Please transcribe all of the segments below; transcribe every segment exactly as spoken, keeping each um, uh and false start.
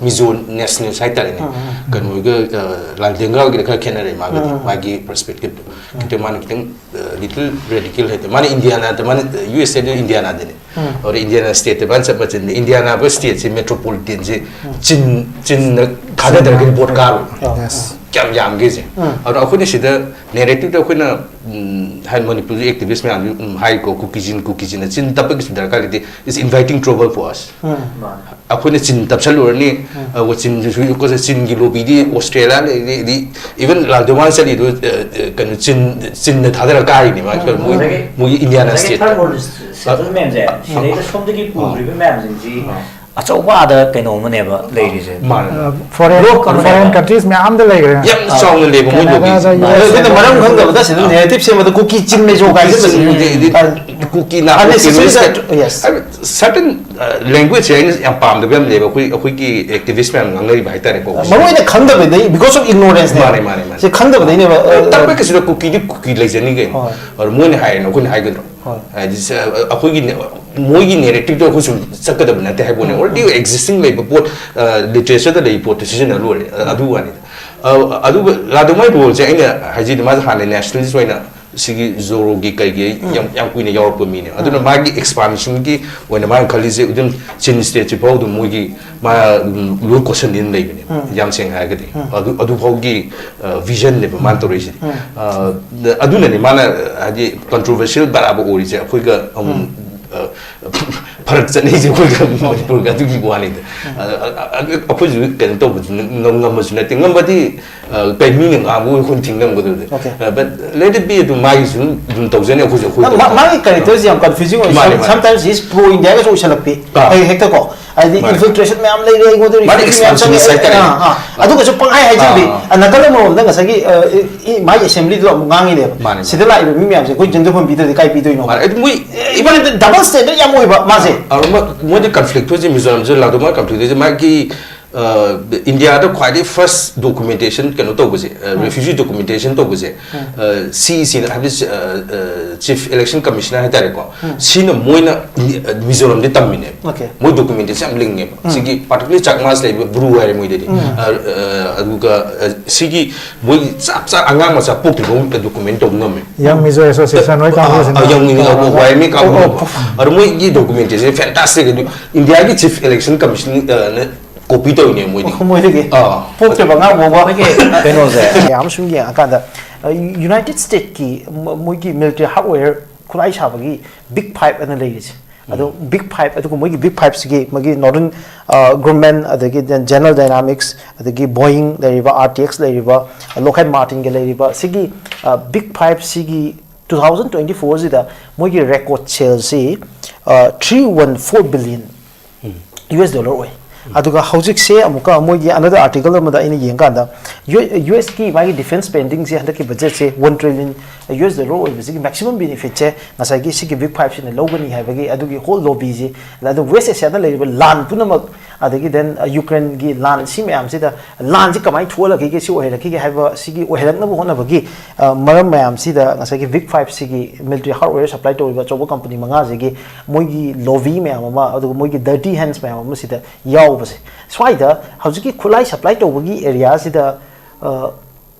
ꯃꯤꯖꯣ ꯅꯦꯁꯅꯦꯜꯁ ꯍꯥꯏꯇꯥꯔꯦꯅꯦ꯫ ꯀꯩꯅꯣꯒ, ꯑ, ꯂꯥꯜꯗꯦꯡꯒꯥꯒꯤꯗ ꯈꯔ ꯈꯦꯠꯅꯔꯦ ꯃꯥꯒꯗꯤ꯫ ꯃꯥꯒꯤ ꯄꯔꯁꯄꯦꯛꯇꯤꯞꯇꯣ ꯈꯤꯇꯪ, ꯃꯥꯅ ꯈꯤꯇꯪ, ꯑ, ꯂꯤꯇꯜ ꯔꯦꯗꯤꯀꯦꯜ ꯍꯥꯏꯇꯥꯔꯦ꯫ ꯃꯥꯅ ꯏꯟꯗꯤꯌꯥꯅꯥꯗ, ꯃꯥꯅ ꯌꯨ ꯑꯦꯁ ꯑꯦꯗ ꯏꯟꯗꯤꯌꯥꯅꯥꯗꯅꯦ꯫ ꯑꯗꯨꯗ ꯏꯟꯗꯤꯌꯥꯅꯥ ꯁ꯭ꯇꯦꯠꯇ ꯃꯥꯅ ꯆꯠ ꯃꯆꯤꯟꯗ ꯏꯟꯗꯤꯌꯥꯅꯥ ꯁ꯭ꯇꯦꯠꯁꯦ ꯃꯦꯇ꯭ꯔꯣꯄꯣꯂꯤꯇꯦꯟꯁꯦ ꯆꯤꯟ, ꯆꯤꯟꯅ ꯊꯥꯗꯗ꯭ꯔꯒꯗꯤ ꯚꯣꯠ ꯀꯥꯔꯣꯏ꯫ ꯀꯌꯥꯝ ꯌꯥꯝꯒꯦꯁꯦ꯫ ꯑꯗꯣ ꯑꯩꯈꯣꯏꯅ ꯁꯤꯗ ꯅꯦꯔꯦꯇꯤꯞꯇ ꯑꯩꯈꯣꯏꯅ, ꯎꯝ, ꯍꯥꯏ, ꯃꯅꯤꯄꯨꯔꯒꯤ ꯑꯦꯛꯇꯤꯚꯤꯁ ꯃꯌꯥꯝꯁꯨ, ꯎꯝ, ꯍꯥꯏꯀꯣ, ꯀꯨꯀꯤꯖꯤꯟ, ꯀꯨꯀꯤꯖꯤꯟꯅ ꯆꯤꯟ ꯇꯞꯄꯒꯤꯁꯨ ꯗꯔꯀꯥꯔ ꯂꯩꯇꯦ, is inviting trouble for us꯫ ꯑꯩꯈꯣꯏꯅ ꯆꯤꯟ ꯇꯞꯁꯜꯂꯨꯔꯅꯤ, ꯑꯗꯨꯒ ꯆꯤꯟꯗꯨꯁꯨ, ꯑꯩꯈꯣꯏꯁꯦ ꯆꯤꯟꯒꯤ ꯂꯣꯕꯤꯗꯤ ꯑꯣꯁꯇ꯭ꯔꯦꯂꯤꯌꯥ ꯂꯩꯔꯤ, ꯑꯗꯩ even ꯂꯥꯜꯗꯦꯋꯥꯟ ꯆꯠꯂꯤꯗꯣ, ꯑ, ꯑ, ꯀꯩꯅꯣ, ꯆꯤꯟ, ꯆꯤꯟꯅ ꯊꯥꯗꯔ ꯀꯥꯔꯤꯅꯦ ꯃꯥ, ꯃꯣꯏ, ꯉꯁꯥꯏꯒꯤ, ꯃꯣꯏꯒꯤ ꯏꯟꯗꯤꯌꯥꯅꯥ ꯉꯁꯥꯏꯒꯤ ꯁ꯭ꯇꯦꯠꯇ꯫ Third world settlement ꯃꯌꯥꯝꯁꯦ, ꯁꯤꯗꯩꯗ ꯁꯣꯝꯗꯒꯤ ꯄꯨꯈ꯭ꯔꯤꯕ ꯃꯌꯥꯝꯁꯤꯡꯁꯤ ꯑꯆꯧꯕ ꯑꯥꯗ ꯀꯩꯅꯣ ꯑꯃꯅꯦꯕ ꯂꯩꯔꯤꯁꯦ꯫ ꯃꯥꯅꯦ꯫ ꯐꯣꯔꯦꯟ, ꯂꯣꯛ ꯑꯃꯅꯦꯕ꯫ ꯐꯣꯔꯦꯟ ꯀꯟꯇ꯭ꯔꯤꯁ ꯃꯌꯥꯝꯗ ꯂꯩꯈ꯭ꯔꯦ꯫ ꯌꯥꯝ ꯆꯥꯎꯅ ꯂꯩꯕ ꯃꯣꯏ ꯀꯦꯅꯥꯗꯥꯗ, ꯂꯣꯕꯤꯁꯦ꯫ ꯌꯨ ꯑꯦꯁ ꯑꯗꯨꯅ ꯃꯔꯝ ꯈꯪꯗꯕꯗ ꯁꯤꯗ ꯅꯦꯔꯦꯇꯤꯚ ꯁꯦꯝꯕꯗ ꯀꯨꯀꯤ ꯆꯤꯟ ꯃꯦꯖꯣ ꯀꯥꯏꯁꯦ꯫ ꯀꯨꯀꯤ ꯆꯤꯟ, ꯀꯨꯀꯤ ꯅꯥ, ꯀꯨꯀꯤ unnecessary ꯃꯤꯁ that, yes꯫ ꯍꯥꯏꯕꯗꯤ certain, ꯑ, language ꯁꯦ ꯑꯩꯅ ꯌꯥꯝ ꯄꯥꯝꯗꯕ ꯌꯥꯝ ꯂꯩꯌꯦꯕ꯫ ꯑꯩꯈꯣꯏ, ꯑꯩꯈꯣꯏꯒꯤ ꯑꯦꯛꯇꯤꯚꯤꯁ ꯃꯌꯥꯝ ꯉꯥꯡꯅꯔꯤꯕ ꯍꯥꯏꯇꯥꯔꯦꯀꯣ꯫ ꯃꯔꯨ ꯑꯣꯏꯅ ꯈꯪꯗꯕꯗꯩ, because of ignorance ꯅꯦꯕ꯫ ꯃꯥꯅꯦ, ꯃꯥꯅꯦ, ꯃꯥꯅꯦ꯫ ꯁꯤ ꯈꯪꯗꯕꯗꯩꯅꯦꯕ, ꯑ, ꯇꯞꯄ ꯀꯩꯁꯤꯗ ꯀꯨꯀꯤꯗꯤ ꯀꯨꯀꯤ ꯂꯩꯖꯅꯤ ꯀꯩꯅꯣ꯫ ꯍꯣꯏ꯫ ꯑꯗꯣ ꯃꯣꯏꯅ ꯍꯥꯏꯔꯦꯅ ꯑꯩꯈꯣꯏꯅ ꯍꯥꯏꯒꯗ꯭ꯔꯣ? ꯍꯣꯏ꯫ ꯍꯥꯏꯗꯤ, ꯁ-, ꯑꯩꯈꯣꯏꯒꯤ ꯅꯦ-, ꯃꯣꯏꯒꯤ ꯅꯦꯔꯦꯇꯤꯚꯇꯣ ꯑꯩꯈꯣꯏ ꯁꯨꯝ ꯆꯠꯀꯗꯕ ꯅꯠꯇꯦ ꯍꯥꯏꯕ ꯋꯥꯅꯤ꯫ ꯎꯝ, already ꯎꯝ꯫ Existing ꯂꯩꯕ ꯄꯣꯠ, ꯑ, ꯂꯤꯇꯔꯦꯆꯔꯗ ꯂꯩꯕ ꯄꯣꯠꯇꯣ ꯁꯤꯖꯤꯟꯅ ꯂꯣꯏꯔꯦ꯫ ꯑ, ꯑꯗꯨ ꯋꯥꯅꯤꯗ꯫ ꯑ, ꯑꯗꯨꯒ ꯂꯥꯗꯣꯃꯥꯏ ꯔꯣꯜꯁꯦ ꯑꯩꯅ ꯍꯥꯏꯖꯤꯗꯤ ꯃꯥꯁꯦ ꯍꯥꯟꯅ ꯅꯦꯁꯅꯦꯂꯤꯁ ꯑꯣꯏꯅ ꯁꯤꯒꯤ ꯖꯣꯔꯣꯒꯤ ꯀꯩꯒꯤ ꯎꯝ꯫ ꯌꯥꯝ, ꯌꯥꯝ ꯀꯨꯏꯅ ꯌꯥꯎꯔꯛꯄ ꯃꯤꯅꯦ꯫ ꯑꯗꯨꯅ ꯎꯝ꯫ ꯃꯥꯒꯤ ꯑꯦꯛꯁꯄꯥꯟꯁꯟꯒꯤ ꯑꯣꯏꯅ ꯃꯥꯅ ꯈꯜꯂꯤꯁꯦ ꯑꯗꯨꯝ ꯆꯤꯟ ꯁ꯭ꯇꯦꯠꯁꯤ ꯐꯥꯎ ꯑꯗꯨꯝ ꯃꯣꯏꯒꯤ ꯃꯥ, ꯎꯝ, ꯂꯣꯏ ꯀꯣꯠꯁꯟꯅꯤ ꯑꯗꯨꯝ ꯂꯩꯕꯅꯦ, ꯎꯝ꯫ ꯌꯥꯝ ꯁꯦꯡꯅ ꯍꯥꯏꯔꯒꯗꯤ꯫ ꯎꯝ꯫ ꯑꯗꯨ, ꯑꯗꯨꯐꯥꯎꯒꯤ, ꯑ, ꯚꯤꯖꯟꯅꯦꯕ ꯃꯥꯅ ꯇꯧꯔꯛꯏꯁꯤꯗꯤ꯫ ꯎꯝ꯫ ꯑ, ꯑꯗꯨꯅꯅꯦ ꯃꯥꯅ ꯍꯥꯏꯗꯤ ꯀꯟꯇ꯭ꯔꯣꯚꯔꯁꯤꯌꯦꯜ ꯕꯔꯥꯕꯔ ꯑꯣꯏꯔꯤꯁꯦ꯫ ꯑꯩꯈꯣꯏꯒ ꯑꯃꯨꯛ, ꯎꯝ꯫ ꯑ, ꯐꯔꯛ ꯆꯠꯅꯩꯁꯦ ꯑꯩꯈꯣꯏꯒ ꯃꯅꯤꯄꯨꯔꯒ ꯑꯗꯨꯒꯤ ꯋꯥꯅꯤꯗ꯫ ꯎꯝ꯫ ꯑ, ꯑ, ꯑ, ꯑꯩꯈꯣꯏꯁꯨ ꯀꯩꯅꯣ ꯇꯧꯕꯁꯨ ꯉꯝ-, ꯉꯝꯕꯁꯨ ꯅꯠꯇꯦ꯫ ꯉꯝꯕꯗꯤ, ꯑ, ꯀꯩ ꯃꯤꯅ ꯉꯥꯡꯕ ꯑꯩꯈꯣꯏꯅ ꯊꯤꯡ ꯉꯝꯒꯗꯕꯗꯤ꯫ Okay꯫ ꯑ, but let it be, ꯑꯗꯨꯝ ꯃꯥꯒꯤꯁꯨ ꯑꯗꯨꯝ ꯇꯧꯖꯅꯤ, ꯑꯩꯈꯣꯏꯁꯨ ꯑꯩꯈꯣꯏ ꯃꯥ-, ꯇꯧꯖꯅꯤ꯫ ꯃꯥꯒꯤ ꯀꯦꯔꯦꯛꯇꯔꯁꯦ ꯌꯥꯝ ꯀꯟꯐ꯭ꯌꯨꯖꯤꯡ ꯑꯣꯏ꯫ ꯃꯥꯅꯦ, ꯁꯝ-, ꯃꯥꯅꯦ꯫ Sometimes he's pro India ꯒꯁꯨ ꯑꯣꯏꯁꯜꯂꯛꯄꯤ꯫ ꯑꯥ꯫ ꯍꯦꯛ-, ꯍꯦꯛꯇꯀꯣ꯫ ꯍꯥꯏꯗꯤ ꯃꯥꯅꯦ꯫ Infiltration ꯃꯌꯥꯝ ꯂꯩꯔꯦ, ꯑꯩꯉꯣꯟꯗ ꯃꯥꯅꯦ, ꯔꯤꯐ꯭ꯌꯨꯖꯤ ꯃꯌꯥꯝ ꯆꯪꯉꯦ꯫ Expansionist ꯍꯥꯏꯇꯥꯔꯦ꯫ ꯑꯥ, ꯑꯥ꯫ ꯑꯗꯨꯒꯁꯨ ꯄꯪꯍꯥꯏ ꯍꯥꯏꯖꯤꯟꯕꯤ꯫ ꯑꯥ, ꯑꯥ꯫ ꯑ, ꯅꯥꯀꯜ ꯑꯃꯔꯣꯝꯗ ꯉꯁꯥꯏꯒꯤ, ꯑ, ꯏ-, ꯏ-, ꯃꯥꯒꯤ ꯑꯦꯁꯦꯝꯕ꯭ꯂꯤꯗꯨꯗ ꯑꯃꯨꯛ ꯉꯥꯡꯉꯤꯅꯦꯕ꯫ ꯃꯥꯅꯦ, ꯃꯥꯅꯦ꯫ ꯁꯤꯗ ꯂꯥꯛꯏꯕ ꯃꯤ ꯃꯌꯥꯝꯁꯦ ꯑꯩꯈꯣꯏ ꯖꯟꯗꯨ ꯐꯣꯟ ꯄꯤꯗ꯭ꯔꯗꯤ ꯀꯥꯏ ꯄꯤꯗꯣꯏꯅꯣ? ꯃꯥꯅꯦ, ꯑꯗꯨ ꯃꯣꯏ even double standard ꯌꯥꯝ ꯑꯣꯏꯕ ꯃꯥꯁꯦ꯫ ꯑ, ꯃ-, ꯃꯣꯏꯗꯤ ꯀꯟꯐ꯭ꯂꯤꯛ ꯊꯣꯛꯏꯁꯦ ꯃꯤꯖꯣꯔꯥꯝꯁꯦ ꯂꯥꯗꯣꯃꯥꯏ ꯀꯟꯐ꯭ꯂꯤꯛ ꯊꯣꯛꯏꯁꯦ ꯃꯥꯒꯤ ꯏꯟꯗꯤꯌꯥꯗ ꯈ꯭ꯋꯥꯏꯗꯒꯤ ꯐꯥꯔꯁ ꯗꯣꯀꯨꯃꯦꯟꯇꯦꯁꯟ ꯀꯩꯅꯣ ꯇꯧꯕꯁꯦ, ꯔꯤꯐ꯭ꯌꯨꯖꯤ ꯗꯣꯀꯨꯃꯦꯟꯇꯦꯁꯟ ꯇꯧꯕꯁꯦ, ꯁꯤ ꯏ ꯁꯤꯅ, ꯍꯥꯏꯕꯗꯤ ꯆꯤꯐ ꯏꯂꯦꯛꯁꯟ ꯀꯃꯤꯁꯅꯔ ꯍꯥꯏꯇꯥꯔꯦꯀꯣ, ꯁꯤꯅ ꯃꯣꯏꯅ ꯃꯤ- ꯃꯤꯖꯣꯔꯥꯝꯗ ꯇꯝꯃꯤꯅꯦꯕ꯫ Okay. ꯃꯣꯏ ꯗꯣꯀꯨꯃꯦꯟꯇꯦꯁꯟ ꯌꯥꯝ ꯂꯤꯡꯉꯦꯕ꯫ ꯁꯤꯒꯤ ꯄꯥꯔꯇꯤꯀꯨꯂꯔ ꯆꯥꯛꯃꯥꯁ ꯂꯩꯕ ꯕ꯭ꯔꯨ ꯍꯥꯏꯔꯦ ꯃꯣꯏꯗꯗꯤ꯫ ꯑ, ꯑ, ꯑꯗꯨꯒ ꯑ, ꯁꯤꯒꯤ ꯃꯣꯏ ꯆꯞ ꯆꯥ ꯑꯉꯥꯡ ꯃꯆꯥ ꯄꯣꯛꯇ꯭ꯔꯤꯐꯥꯎ ꯗꯣꯀꯨꯃꯦꯟ ꯇꯧꯕ ꯉꯝꯃꯦ꯫ ꯌꯪ ꯃꯤꯖꯣ ꯑꯦꯁꯣꯁꯤꯌꯦꯁꯟ ꯍꯣꯏ ꯀꯥꯡꯕꯨꯁꯤꯅ꯫ ꯌꯪ ꯃꯤꯅꯤ ꯋꯥꯏ ꯑꯦꯝ ꯑꯦ ꯀꯥꯡꯕꯨ꯫ ꯑꯗꯣ ꯃꯣꯏꯒꯤ ꯗꯣꯀꯨꯃꯦꯟꯇꯦꯁꯟ ꯐꯦꯟꯇꯥꯁꯇꯤꯛ꯫ ꯑꯗꯨ ꯏꯟꯗꯤꯌꯥꯒꯤ ꯆꯤꯐ ꯏꯂꯦꯛꯁꯟ ꯀꯃꯤꯁꯟꯅ ꯀꯣꯄꯤ ꯇꯧꯔꯤꯅꯦ ꯃꯣꯏꯗꯤ꯫ ꯃꯣꯏꯗꯒꯤ ꯑꯥ꯫ ꯄꯣꯛꯇ꯭ꯔꯤꯕ ꯑꯉꯥꯡ ꯐꯥꯎꯕ꯫ ꯃꯣꯏꯒꯤ ꯀꯩꯅꯣꯁꯦ꯫ ꯌꯥꯝ ꯁꯨꯝ ꯌꯦꯡꯉꯀꯥꯟꯗ ꯌꯨꯅꯥꯏꯇꯦꯗ ꯁ꯭ꯇꯦꯠꯀꯤ ꯃꯣꯏꯒꯤ ꯃꯤꯂꯤꯇꯔꯤ ꯍꯥꯔꯗꯋꯦꯌꯔ ꯈꯨꯠꯂꯥꯏ ꯁꯥꯕꯒꯤ ꯕꯤꯛ ꯐꯥꯏꯚ ꯑꯅ ꯂꯩꯔꯤꯁꯦ꯫ ꯑꯗꯣ ꯕꯤꯛ ꯐꯥꯏꯚ, ꯑꯗꯨꯒ ꯃꯣꯏꯒꯤ ꯕꯤꯛ ꯐꯥꯏꯚꯁꯤꯒꯤ ꯃꯣꯏꯒꯤ ꯅꯣꯔꯗꯔꯟ ꯒ꯭ꯔꯨꯃꯦꯟ, ꯑꯗꯒꯤ ꯖꯦꯅꯔꯦꯜ ꯗꯥꯏꯅꯥꯃꯤꯛꯁ, ꯑꯗꯒꯤ ꯕꯣꯌꯤꯡ ꯂꯩꯔꯤꯕ, ꯑꯥꯔ ꯇꯤ ꯑꯦꯛꯁ ꯂꯩꯔꯤꯕ, ꯂꯣꯛꯍꯦꯗ ꯃꯥꯔꯇꯤꯟꯒ ꯂꯩꯔꯤꯕ ꯁꯤꯒꯤ ꯕꯤꯛ ꯐꯥꯏꯚꯁꯤꯒꯤ ꯇꯨ ꯊꯥꯎꯖꯟ ꯇ꯭ꯋꯦꯟꯇꯤ ꯐꯣꯔꯁꯤꯗ ꯃꯣꯏꯒꯤ ꯔꯦꯀꯣꯔꯗ ꯁꯦꯜꯁꯤ three one four billion U S dollar ꯑꯣꯏ꯫ ꯑꯗꯨꯒ ꯍꯧꯖꯤꯛꯁꯦ ꯑꯃꯨꯛꯀ ꯃꯣꯏꯒꯤ ꯑꯅꯗꯔ ꯑꯥꯔꯇꯤꯀꯜ ꯑꯃꯗ ꯑꯩꯅ ꯌꯦꯡꯀꯥꯟꯗ ꯌꯨ ꯑꯦꯁꯀꯤ ꯃꯥꯒꯤ ꯗꯤꯐꯦꯟꯁ ꯁ꯭ꯄꯦꯟꯗꯤꯡꯁꯦ ꯍꯟꯗꯛꯀꯤ ꯕꯖꯦꯠꯁꯦ one trillion U S dollar ꯑꯣꯏꯕꯁꯤꯒꯤ ꯃꯦꯛꯁꯤꯃꯝ ꯕꯦꯅꯤꯐꯤꯠꯁꯦ ꯉꯁꯥꯏꯒꯤ ꯁꯤꯒꯤ ꯕꯤꯛ ꯐꯥꯏꯚꯁꯤꯅ ꯂꯧꯒꯅꯤ ꯍꯥꯏꯕꯒꯤ ꯑꯗꯨꯒꯤ ꯍꯣꯜ ꯂꯣꯕꯤꯁꯤ, ꯑꯗꯨ ꯋꯦꯁ ꯑꯦꯁꯤꯌꯥꯗ ꯂꯩꯔꯤꯕ ꯂꯥꯟ ꯄꯨꯝꯅꯃꯛ, ꯑꯗꯒꯤ ꯗꯦꯟ ꯌꯨꯀ꯭ꯔꯦꯟꯒꯤ ꯂꯥꯟ, ꯁꯤ ꯃꯌꯥꯝꯁꯤꯗ ꯂꯥꯟꯁꯤ ꯀꯃꯥꯏꯅ ꯊꯣꯛꯍꯜꯂꯛꯈꯤꯒꯦ, ꯁꯤ ꯑꯣꯏꯍꯜꯂꯛꯈꯤꯒꯦ ꯍꯥꯏꯕ ꯁꯤꯒꯤ ꯑꯣꯏꯍꯜꯂꯛꯅꯕ ꯍꯣꯠꯅꯕꯒꯤ ꯑ, ꯃꯔꯝ ꯃꯌꯥꯝꯁꯤꯗ ꯉꯁꯥꯏꯒꯤ ꯕꯤꯛ ꯐꯥꯏꯚꯁꯤꯒꯤ ꯃꯤꯂꯤꯇꯔꯤ ꯍꯥꯔꯗꯋꯦꯌꯔ ꯁꯄ꯭ꯂꯥꯏ ꯇꯧꯔꯤꯕ ꯑꯆꯧꯕ ꯀꯝꯄꯅꯤ ꯃꯉꯥꯁꯤꯒꯤ ꯃꯣꯏꯒꯤ ꯂꯣꯕꯤ ꯃꯌꯥꯝ ꯑꯃ, ꯑꯗꯨꯒ ꯃꯣꯏꯒꯤ ꯗꯔꯇꯤ ꯍꯦꯟꯁ ꯃꯌꯥꯝ ꯑꯃ ꯁꯤꯗ ꯌꯥꯎꯕꯁꯦ꯫ ꯁ꯭ꯋꯥꯏꯗ ꯍꯧꯖꯤꯛꯀꯤ ꯈꯨꯠꯂꯥꯏ ꯁꯄ꯭ꯂꯥꯏ ꯇꯧꯕꯒꯤ ꯑꯦꯔꯤꯌꯥꯁꯤꯗ, ꯑ,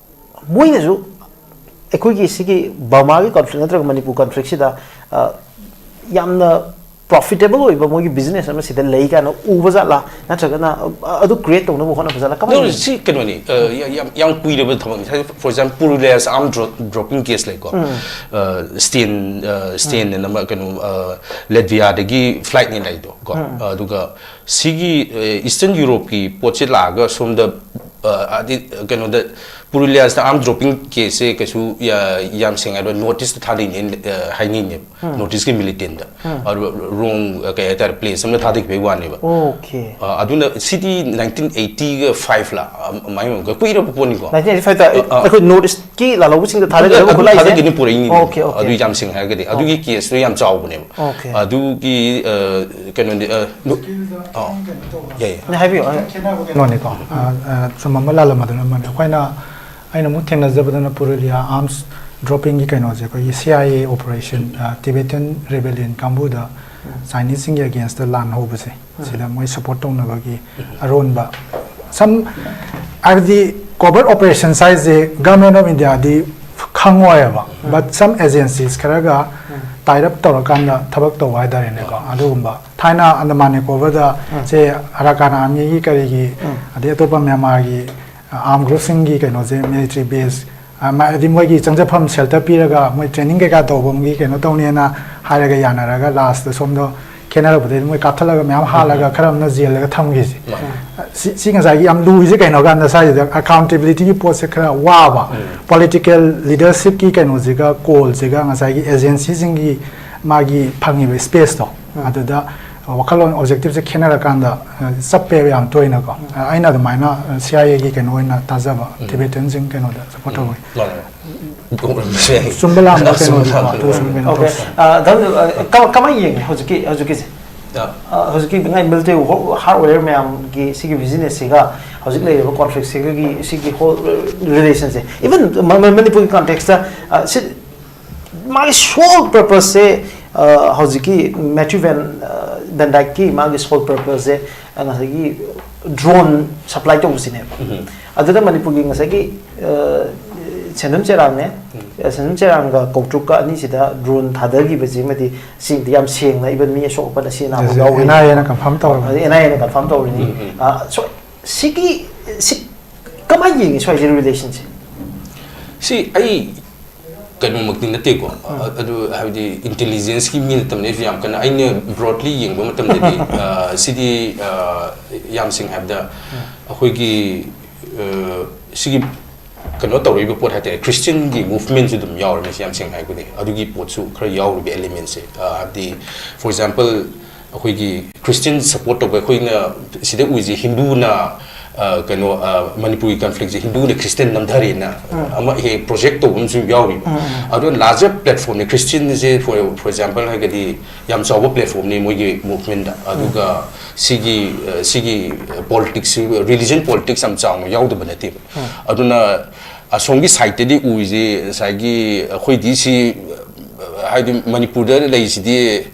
ꯃꯣꯏꯅꯁꯨ ꯑꯩꯈꯣꯏꯒꯤ ꯁꯤꯒꯤ ꯕꯔꯃꯥꯒꯤ ꯀꯟꯐ꯭ꯂꯤꯛ ꯅꯠꯇ꯭ꯔꯒ ꯃꯅꯤꯄꯨꯔ ꯀꯟꯐ꯭ꯂꯤꯛꯁꯤꯗ, ꯑ, ꯌꯥꯝꯅ ꯄ꯭ꯔꯣꯐꯤꯇꯦꯕꯜ ꯑꯣꯏꯕ ꯃꯣꯏꯒꯤ ꯕꯤꯖꯤꯅꯦꯁ ꯑꯃ ꯁꯤꯗ ꯂꯩ ꯀꯥꯏꯅ ꯎꯕ ꯖꯥꯠꯂꯥ, ꯅꯠꯇ꯭ꯔꯒꯅ, ꯑ, ꯑꯗꯨ ꯀ꯭ꯔꯤꯌꯦꯠ ꯇꯧꯅꯕ ꯍꯣꯠꯅꯕ ꯖꯥꯠꯂꯥ, ꯀꯃꯥꯏꯅ ꯑꯗꯨ ꯇꯧꯏ? ꯁꯤ ꯀꯩꯅꯣꯅꯤ, ꯑ, ꯌꯥꯝ, ꯌꯥꯝ, ꯌꯥꯝ ꯀꯨꯏꯔꯕ ꯊꯕꯛꯅꯤ꯫ ꯍꯥꯏꯗꯤ, for example, ꯄꯨꯔꯨꯂꯤꯌꯥꯁ ꯑꯥꯔꯝ ꯗ꯭ꯔꯣ-, ꯗ꯭ꯔꯣꯞꯄꯤꯡ ꯀꯦꯁ ꯂꯩꯀꯣ꯫ ꯑ, ꯁ꯭ꯇꯦꯟ, ꯑ, ꯁ꯭ꯇꯦꯟ ꯑꯅ ꯑꯃ ꯀꯩꯅꯣ, ꯑ, ꯂꯦꯠꯚꯤꯌꯥꯗꯒꯤ ꯐ꯭ꯂꯥꯏꯠꯅꯦ ꯂꯥꯛꯏꯗꯣ ꯀꯣ꯫ ꯑꯗꯨꯒ ꯁꯤꯒꯤ, ꯑ, ꯏꯁꯇꯔꯟ ꯌꯨꯔꯣꯞꯀꯤ ꯄꯣꯠꯁꯦ ꯂꯥꯛꯑꯒ ꯁꯣꯝꯗ, ꯑ, ꯍꯥꯏꯗꯤ, ꯀꯩꯅꯣꯗ, ꯄꯨꯔꯨꯂꯤꯌꯥꯁꯤꯗ ꯑꯥꯔꯝ ꯗ꯭ꯔꯣꯄꯤꯡ ꯀꯦꯁꯁꯦ ꯀꯩꯁꯨ ꯌꯥ-, ꯌꯥꯝ ꯁꯦꯡꯅ ꯍꯥꯏꯔꯕꯗ ꯅꯣꯔꯠ ꯏꯁꯇ ꯊꯥꯗꯩꯅꯦ, ꯑ, ꯍꯥꯏꯅꯩꯅꯦꯕ꯫ ꯅꯣꯔꯠ ꯏꯁꯀꯤ ꯃꯤꯂꯤꯇꯦꯟꯗ꯫ ꯑꯗꯨ ꯔꯣꯡ, ꯑ, ꯀꯩ ꯍꯥꯏꯇꯥꯔꯦ, ꯄ꯭ꯂꯦꯁ ꯑꯃꯗ ꯊꯥꯗꯈꯤꯕꯒꯤ ꯋꯥꯅꯦꯕ꯫ ꯑꯣꯀꯦ꯫ ꯑ, ꯑꯗꯨꯅ ꯁꯤꯗꯤ ꯅꯥꯏꯟꯇꯤꯟ ꯑꯩꯠꯇꯤꯒ ꯐꯥꯏꯚ ꯂ, ꯑ, ꯑꯗꯨꯃꯥꯏꯅ ꯑꯣꯏꯔꯝꯒꯅꯤ, ꯀꯨꯏꯔꯕ ꯄꯣꯠꯅꯤꯀꯣ꯫ ꯅꯥꯏꯟꯇꯤꯟ ꯑꯩꯠꯇꯤ ꯐꯥꯏꯚꯇ ꯑ, ꯑ꯫ ꯑꯩꯈꯣꯏ ꯅꯣꯔꯠ ꯏꯁꯀꯤ ꯂꯥꯜꯍꯧꯕꯁꯤꯡꯗ ꯊꯥꯗꯈꯤꯕ ꯑꯗꯨ ꯈꯨꯠꯂꯥꯏꯁꯦ? ꯊꯥꯗꯈꯤꯅꯤ ꯄꯨꯔꯛꯏꯅꯤ꯫ Okay, okay. ꯑꯗꯨ ꯌꯥꯝ ꯁꯦꯡꯅ ꯍꯥꯏꯔꯒꯗꯤ ꯑꯗꯨꯒꯤ ꯀꯦꯁꯇꯣ ꯌꯌꯥꯝ ꯆꯥꯎꯕꯅꯦꯕ꯫ ꯑꯣꯀꯦ꯫ ꯑꯗꯨꯒꯤ, ꯑ, ꯀꯩꯅꯣꯗꯤ, ꯑ, ꯅꯨ-, ꯑ, ꯌꯥꯏ, ꯌꯥꯏ꯫ ꯅ ꯍꯥꯏꯕꯤꯌꯨ꯫ ꯑ, ꯀꯩꯅꯣꯅꯤꯀꯣ, ꯑ, ꯑ, ꯆꯨꯝꯕ ꯑꯃ ꯂꯥꯜꯂꯝꯕꯗꯨꯅ ꯑꯃꯅꯤ꯫ ꯑꯩꯈꯣꯏꯅ, ꯑꯩꯅ ꯑꯃꯨꯛ ꯊꯦꯡꯅꯖꯕꯗꯅ ꯄꯨꯔꯨꯂꯤꯌꯥ ꯑꯥꯔꯝꯁ ꯗ꯭ꯔꯣꯄꯤꯡꯒꯤ ꯀꯩꯅꯣꯁꯦ, ꯑꯩꯈꯣꯏꯒꯤ ꯁꯤ ꯑꯥꯏ ꯑꯦ ꯑꯣꯄꯔꯦꯁꯟ, ꯑ, ꯇꯤꯕꯦꯇꯟ ꯔꯦꯕꯦꯂꯤꯌꯟ ꯀꯥꯡꯕꯨꯗ ꯆꯥꯏꯅꯤꯁꯁꯤꯡꯒꯤ ꯑꯒꯦꯟꯁꯇ ꯂꯥꯟ ꯍꯧꯕꯁꯦ, ꯁꯤꯗ ꯃꯣꯏ ꯁꯞꯄꯣꯔꯠ ꯇꯧꯅꯕꯒꯤ ꯑꯔꯣꯟꯕ ꯁꯝ, ꯍꯥꯏꯕꯗꯤ ꯀꯣꯚꯔꯠ ꯑꯣꯄꯔꯦꯁꯟꯁ ꯍꯥꯏꯁꯦ ꯒꯚꯔꯟꯃꯦꯟ ꯑꯣꯐ ꯏꯟꯗꯤꯌꯥꯗꯤ ꯈꯪꯉꯣꯏꯕ, ꯕꯠ ꯁꯝ ꯑꯦꯖꯦꯟꯁꯤꯁ ꯈꯔꯒ ꯇꯥꯏꯠ ꯑꯞ ꯇꯧꯔꯀꯥꯟꯗ ꯊꯕꯛ ꯇꯧꯕ ꯍꯥꯏꯇꯥꯔꯦꯅꯦꯀꯣ꯫ ꯑꯗꯨꯒꯨꯝꯕ ꯊꯥꯏꯅ ꯑꯟꯗꯃꯥꯟ ꯅꯤꯀꯣꯕꯔꯗ ꯁꯦ ꯑꯔꯥꯀꯥꯟ ꯑꯥꯔꯃꯤꯒꯤ ꯀꯔꯤꯒꯤ ꯑꯗꯩ ꯑꯇꯣꯞꯄ ꯃ꯭ꯌꯥꯟꯃꯥꯔꯒꯤ ꯑꯥꯔꯝ ꯒ꯭ꯔꯨꯞꯁꯤꯡꯒꯤ ꯀꯩꯅꯣꯁꯦ, ꯃꯤꯂꯤꯇꯔꯤ ꯕꯦꯁ, ꯍꯥꯏꯗꯤ ꯃꯣꯏꯒꯤ ꯆꯪꯖꯐꯝ ꯁꯦꯜꯇꯔ ꯄꯤꯔꯒ ꯃꯣꯏ ꯇ꯭ꯔꯦꯅꯤꯡ ꯀꯩꯀꯥ ꯇꯧꯕꯒꯤ ꯀꯩꯅꯣ ꯇꯧꯅꯦꯅ ꯍꯥꯏꯔꯒ ꯌꯥꯅꯔꯒ ꯂꯥꯁꯇ ꯁꯣꯝꯗ ꯈꯦꯠꯅꯔꯛꯄꯗꯒꯤ ꯃꯣꯏ ꯀꯥꯞꯊꯠꯂꯒ ꯃꯌꯥꯝ ꯍꯥꯠꯂꯒ ꯈꯔ ꯑꯃꯅ ꯖꯦꯜꯗꯒ ꯊꯝꯈꯤꯁꯦ꯫ ꯁꯤ, ꯁꯤ ꯉꯁꯥꯏꯒꯤ ꯌꯥꯝ ꯂꯨꯔꯤꯁꯦ ꯀꯩꯅꯣ ꯀꯥꯟꯗ ꯁ꯭ꯋꯥꯏꯁꯤꯗ ꯑꯦꯀꯥꯎꯟꯇꯦꯕꯤꯂꯤꯇꯤꯒꯤ ꯄꯣꯠꯁꯦ ꯈꯔ ꯋꯥꯕ, ꯄꯣꯂꯤꯇꯤꯀꯦꯜ ꯂꯤꯗꯔꯁꯤꯞꯀꯤ ꯀꯩꯅꯣꯁꯤꯒ ꯀꯣꯜꯁꯤꯒ ꯉꯁꯥꯏꯒꯤ ꯑꯦꯖꯦꯟꯁꯤꯁꯤꯡꯒꯤ ꯃꯥꯒꯤ ꯐꯪꯉꯤꯕ ꯁ꯭ꯄꯦꯁꯇꯣ, ꯑꯗꯨꯗ ꯋꯥꯈꯜꯂꯣꯟ ꯑꯣꯕꯖꯦꯛꯇꯤꯞꯁꯦ ꯈꯦꯠꯅꯔꯀꯥꯟꯗ, ꯑ, ꯆꯞꯄꯦꯕ ꯌꯥꯝ ꯇꯣꯏꯅꯀꯣ꯫ ꯑ, ꯑꯩꯅ ꯑꯗꯨꯃꯥꯏꯅ, ꯑ, ꯁꯤ ꯑꯥꯏ ꯑꯦꯒꯤ ꯀꯩꯅꯣ ꯑꯣꯏꯅ ꯇꯥꯖꯕ, ꯇꯤꯕꯦꯇꯟꯁꯤꯡ ꯀꯩꯅꯣꯗ ꯁꯞꯄꯣꯔꯠ ꯇꯧꯕꯒꯤ꯫ ꯃꯥꯅꯦ꯫ ꯒꯣꯜ ꯑꯃꯁꯨ ꯌꯥꯏ꯫ ꯆꯨꯝꯕ ꯂꯥꯟꯕ ꯆꯨꯝꯕ ꯀꯩꯅꯣꯗꯤꯀꯣ, ꯂꯥꯟꯕ ꯑꯗꯨ ꯁꯨꯝ ꯀꯩꯅꯣ ꯑꯣꯀꯦ꯫ ꯇꯧꯁꯤ꯫ ꯑ, ꯙꯔꯃ, ꯑ, ꯀꯃ-, ꯀꯃꯥꯏꯅ ꯌꯦꯡꯉꯤ ꯍꯧꯖꯤꯛꯀꯤ, ꯍꯧꯖꯤꯛꯀꯤꯁꯦ? ꯑ, ꯑ, ꯍꯧꯖꯤꯛꯀꯤ ꯉꯥꯏ ꯃꯤꯂꯤꯇꯔꯤ ꯍꯥꯔꯗꯋꯦꯌꯔ ꯃꯌꯥꯝꯒꯤ ꯁꯤꯒꯤ ꯕꯤꯖꯤꯅꯦꯁꯁꯤꯒ ꯍꯧꯖꯤꯛ ꯂꯩꯔꯤꯕ ꯀꯣꯟꯐ꯭ꯂꯤꯛꯁꯤꯒꯤ ꯁꯤꯒꯤ ꯍꯣꯜ ꯔꯤꯂꯦꯁꯟꯁꯦ, ꯏꯚꯟ ꯃꯅꯤꯄꯨꯔꯒꯤ ꯀꯟꯇꯦꯛꯁꯇ, ꯑ, ꯁꯤ ꯃꯥꯒꯤ ꯁꯣꯜ ꯄꯔꯄꯁꯁꯦ, ꯑ, ꯍꯧꯖꯤꯛꯀꯤ ꯃꯦꯊ꯭ꯌꯨ ꯚꯦꯟ, ꯑ, ꯚꯦꯟ ꯗꯥꯏꯛꯀꯤ ꯃꯥꯒꯤ ꯁꯣꯜ ꯄꯔꯄꯁꯁꯦ, ꯑ, ꯉꯁꯥꯏꯒꯤ ꯗ꯭ꯔꯣꯟ ꯁꯄ꯭ꯂꯥꯏ ꯇꯧꯕꯁꯤꯅꯦꯕ꯫ ꯑꯗꯨꯗ ꯃꯅꯤꯄꯨꯔꯒꯤ ꯉꯁꯥꯏꯒꯤ, ꯑ, ꯁꯦꯟꯖꯝ ꯆꯦꯔꯥꯡꯅꯦ, ꯑ, ꯁꯦꯟꯖꯝ ꯆꯦꯔꯥꯡꯒ ꯀꯧꯇ꯭ꯔꯨꯛꯀ ꯑꯅꯤꯁꯤꯗ ꯗ꯭ꯔꯣꯟ ꯊꯥꯗꯈꯤꯕꯁꯤꯃꯗꯤ ꯁꯤꯗꯤ ꯌꯥꯝ ꯁꯦꯡꯅ, ꯏꯚꯟ ꯃꯤ ꯑꯁꯣꯛ ꯑꯄꯟ ꯑꯁꯤ ꯑꯅꯥꯕ ꯌꯥꯎꯋꯤ꯫ ꯑꯦꯟ ꯑꯥꯏ ꯑꯦꯅ ꯀꯟꯐꯥꯔꯝ ꯇꯧꯔꯕꯅꯤ꯫ ꯑꯦꯟ ꯑꯥꯏ ꯑꯦꯅ ꯀꯟꯐꯥꯔꯝ ꯇꯧꯔꯤꯅꯤ꯫ ꯑ, ꯁꯣ-, ꯁꯤꯒꯤ, ꯁꯤ ꯀꯃꯥꯏꯅ ꯌꯦꯡꯉꯤ ꯁ꯭ꯋꯥꯏꯁꯤ ꯔꯤꯂꯦꯁꯟꯁꯦ? ꯁꯤ ꯑꯩ ꯀꯩꯅꯣꯃꯛꯇꯤ ꯅꯠꯇꯦꯀꯣ, ꯑ-, ꯑꯗꯨ ꯍꯥꯏꯕꯗꯤ ꯏꯟꯇꯦꯂꯤꯖꯦꯟꯁꯀꯤ ꯃꯤ ꯅꯠꯇꯕꯅꯤ꯫ ꯑꯩꯁꯨ ꯌꯥꯝ ꯀꯟꯅ, ꯑꯩꯅ ꯕ꯭ꯔꯣꯗꯂꯤ ꯌꯦꯡꯕ ꯃꯇꯝꯗꯗꯤ, ꯑ, ꯁꯤꯗꯤ, ꯑ, ꯌꯥꯝ ꯁꯦꯡꯅ ꯍꯥꯏꯕꯗ ꯑꯩꯈꯣꯏꯒꯤ, ꯑ, ꯁꯤꯒꯤ ꯀꯩꯅꯣ ꯇꯧꯔꯛꯏꯕ ꯄꯣꯠ ꯍꯥꯏꯇꯥꯔꯦ, ꯈ꯭ꯔꯤꯁꯇꯤꯌꯟꯒꯤ ꯃꯨꯚꯃꯦꯟꯁꯨ ꯑꯗꯨꯝ ꯌꯥꯎꯔꯝꯃꯦ ꯁꯤ, ꯌꯥꯝ ꯁꯦꯡꯅ ꯍꯥꯏꯔꯒꯗꯤ꯫ ꯑꯗꯨꯒꯤ ꯄꯣꯠꯁꯨ ꯈꯔ ꯌꯥꯎꯔꯤꯕ ꯑꯦꯂꯤꯃꯦꯟꯁꯦ, ꯍꯥꯏꯕꯗꯤ, ꯐꯣꯔ ꯑꯦꯛꯖꯥꯝꯄꯜ, ꯑꯩꯈꯣꯏꯒꯤ ꯈ꯭ꯔꯤꯁꯇꯤꯌꯟ ꯁꯄꯣꯔꯠ ꯇꯧꯕ ꯑꯩꯈꯣꯏꯅ ꯁꯤꯗ ꯎꯏꯁꯦ ꯍꯤꯟꯗꯨꯅ, ꯑ, ꯀꯩꯅꯣ, ꯑ, ꯃꯅꯤꯄꯨꯔꯒꯤ ꯀꯟꯐ꯭ꯂꯤꯛꯁꯦ ꯍꯤꯟꯗꯨꯅ ꯈ꯭ꯔꯤꯁꯇꯤꯌꯟ ꯅꯝꯊꯔꯦꯅ ꯑꯃ ꯍꯦꯛ ꯄ꯭ꯔꯣꯖꯦꯛ ꯇꯧꯕ ꯑꯃꯁꯨ ꯌꯥꯎꯔꯤꯕ꯫ ꯑꯗꯣ ꯂꯥꯔꯖꯔ ꯄ꯭ꯂꯦꯠꯐꯣꯝꯅꯦ ꯈ꯭ꯔꯤꯁꯇꯤꯌꯟꯁꯦ, ꯐꯣꯔ, ꯐꯣꯔ ꯑꯦꯛꯖꯥꯝꯄꯜ ꯍꯥꯏꯔꯒꯗꯤ, ꯌꯥꯝ ꯆꯥꯎꯕ ꯄ꯭ꯂꯦꯠꯐꯣꯝꯅꯤ ꯃꯣꯏꯒꯤ ꯃꯨꯚꯃꯦꯟꯗ꯫ ꯑꯗꯨꯒ ꯁꯤꯒꯤ, ꯑ, ꯁꯤꯒꯤ ꯄꯣꯂꯤꯇꯤꯛꯁ, ꯔꯤꯂꯤꯖꯟ ꯄꯣꯂꯤꯇꯤꯛꯁ ꯌꯥꯝ ꯆꯥꯎꯅ ꯌꯥꯎꯗꯕ ꯅꯠꯇꯦꯕ꯫ ꯑꯗꯨꯅ ꯑꯁꯣꯝꯒꯤ ꯁꯥꯏꯠꯇꯗꯤ ꯎꯔꯤꯁꯦ ꯉꯁꯥꯏꯒꯤ ꯑꯩꯈꯣꯏꯗꯤ ꯁꯤ, ꯍꯥꯏꯗꯤ ꯃꯅꯤꯄꯨꯔꯗ ꯂꯩꯔꯤꯁꯤꯗꯤ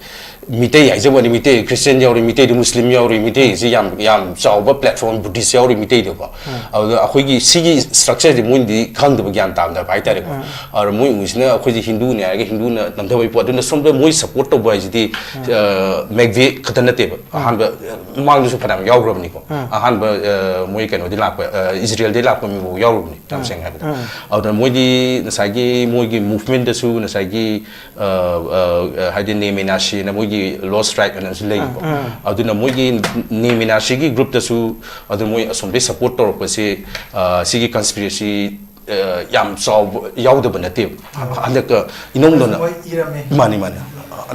ꯃꯤꯇꯩ ꯍꯥꯏꯖꯕ ꯋꯥꯅꯤ, ꯃꯤꯇꯩ ꯈ꯭ꯔꯤꯁꯇꯤꯌꯟ ꯌꯥꯎꯔꯤ, ꯃꯤꯇꯩꯗꯤ ꯃꯨꯁꯂꯤꯝ ꯌꯥꯎꯔꯤ, ꯃꯤꯇꯩꯁꯤ ꯌꯥꯝ, ꯌꯥꯝ ꯆꯥꯎꯕ ꯄ꯭ꯂꯦꯠꯐꯣꯝ ꯕꯨꯙꯤꯁ ꯌꯥꯎꯔꯤ ꯃꯤꯇꯩꯗꯀꯣ꯫ ꯑꯗꯨꯗ ꯑꯩꯈꯣꯏꯒꯤ ꯁꯤꯒꯤ ꯁ꯭ꯇ꯭ꯔꯛꯆꯔꯁꯦ ꯃꯣꯏꯅꯗꯤ ꯈꯪꯗꯕ, ꯒ꯭ꯌꯥꯟ ꯇꯥꯗꯕ ꯍꯥꯏꯇꯥꯔꯦꯀꯣ꯫ ꯑꯗꯨꯗ ꯃꯣꯏ ꯎꯔꯤꯁꯤꯅ ꯑꯩꯈꯣꯏꯁꯦ ꯍꯤꯟꯗꯨꯅꯦ ꯍꯥꯏꯔꯒ ꯍꯤꯟꯗꯨꯅ ꯅꯝꯊꯕꯒꯤ ꯄꯣꯠ꯫ ꯑꯗꯨꯅ ꯁꯣꯝꯗ ꯃꯣꯏ ꯁꯄꯣꯔꯠ ꯇꯧꯕ ꯍꯥꯏꯁꯤꯗꯤ, ꯑ, ꯃꯦꯛꯚꯦ ꯈꯛꯇ ꯅꯠꯇꯦꯕ꯫ ꯑꯍꯥꯟꯕ, ꯑ, ꯃꯃꯥꯡꯗꯁꯨ ꯐꯅꯌꯥꯝ ꯌꯥꯎꯈ꯭ꯔꯕꯅꯤꯀꯣ꯫ ꯑꯍꯥꯟꯕ, ꯑ, ꯃꯣꯏ ꯀꯩꯅꯣꯗꯤ ꯂꯥꯛꯄ, ꯑ, ꯏꯖꯔꯦꯜꯗꯤ ꯂꯥꯛꯄ ꯃꯤꯐꯥꯎ ꯌꯥꯎꯔꯕꯅꯤ, ꯌꯥꯝ ꯁꯦꯡꯅ ꯍꯥꯏꯕꯗ꯫ ꯑꯗꯨꯅ ꯃꯣꯏꯗꯤ ꯉꯁꯥꯏꯒꯤ ꯃꯣꯏꯒꯤ ꯃꯨꯚꯃꯦꯟꯗꯁꯨ ꯉꯁꯥꯏꯒꯤ, ꯑ, ꯑ, ꯑ, ꯍꯥꯏꯗꯤ ꯅꯦꯃꯦ ꯅꯥꯁꯤ ꯍꯥꯏꯅ ꯃꯣꯏꯒꯤ ꯂꯣꯁ ꯇ꯭ꯔꯥꯏꯕ ꯍꯥꯏꯅꯁꯨ ꯂꯩꯀꯣ꯫ ꯑꯗꯨꯅ ꯃꯣꯏꯒꯤ ꯅꯦꯃꯦ ꯅꯥꯁꯤꯒꯤ ꯒ꯭ꯔꯨꯞꯇꯁꯨ ꯑꯗꯨ ꯃꯣꯏ ꯑꯁꯣꯝꯗꯩ ꯁꯄꯣꯔꯠ ꯇꯧꯔꯛꯄꯁꯤ, ꯑ, ꯁꯤꯒꯤ ꯀꯟꯁꯄꯤꯔꯦꯁꯤ, ꯑ, ꯌꯥꯝ ꯆꯥꯎꯕ ꯌꯥꯎꯗꯕ ꯅꯠꯇꯦꯕ꯫ ꯍꯟꯗꯛꯀ ꯏꯅꯧ ꯅꯧꯅ ꯃꯣꯏ ꯏꯔꯝꯃꯦ꯫ ꯃꯥꯅꯤ, ꯃꯥꯅꯤ꯫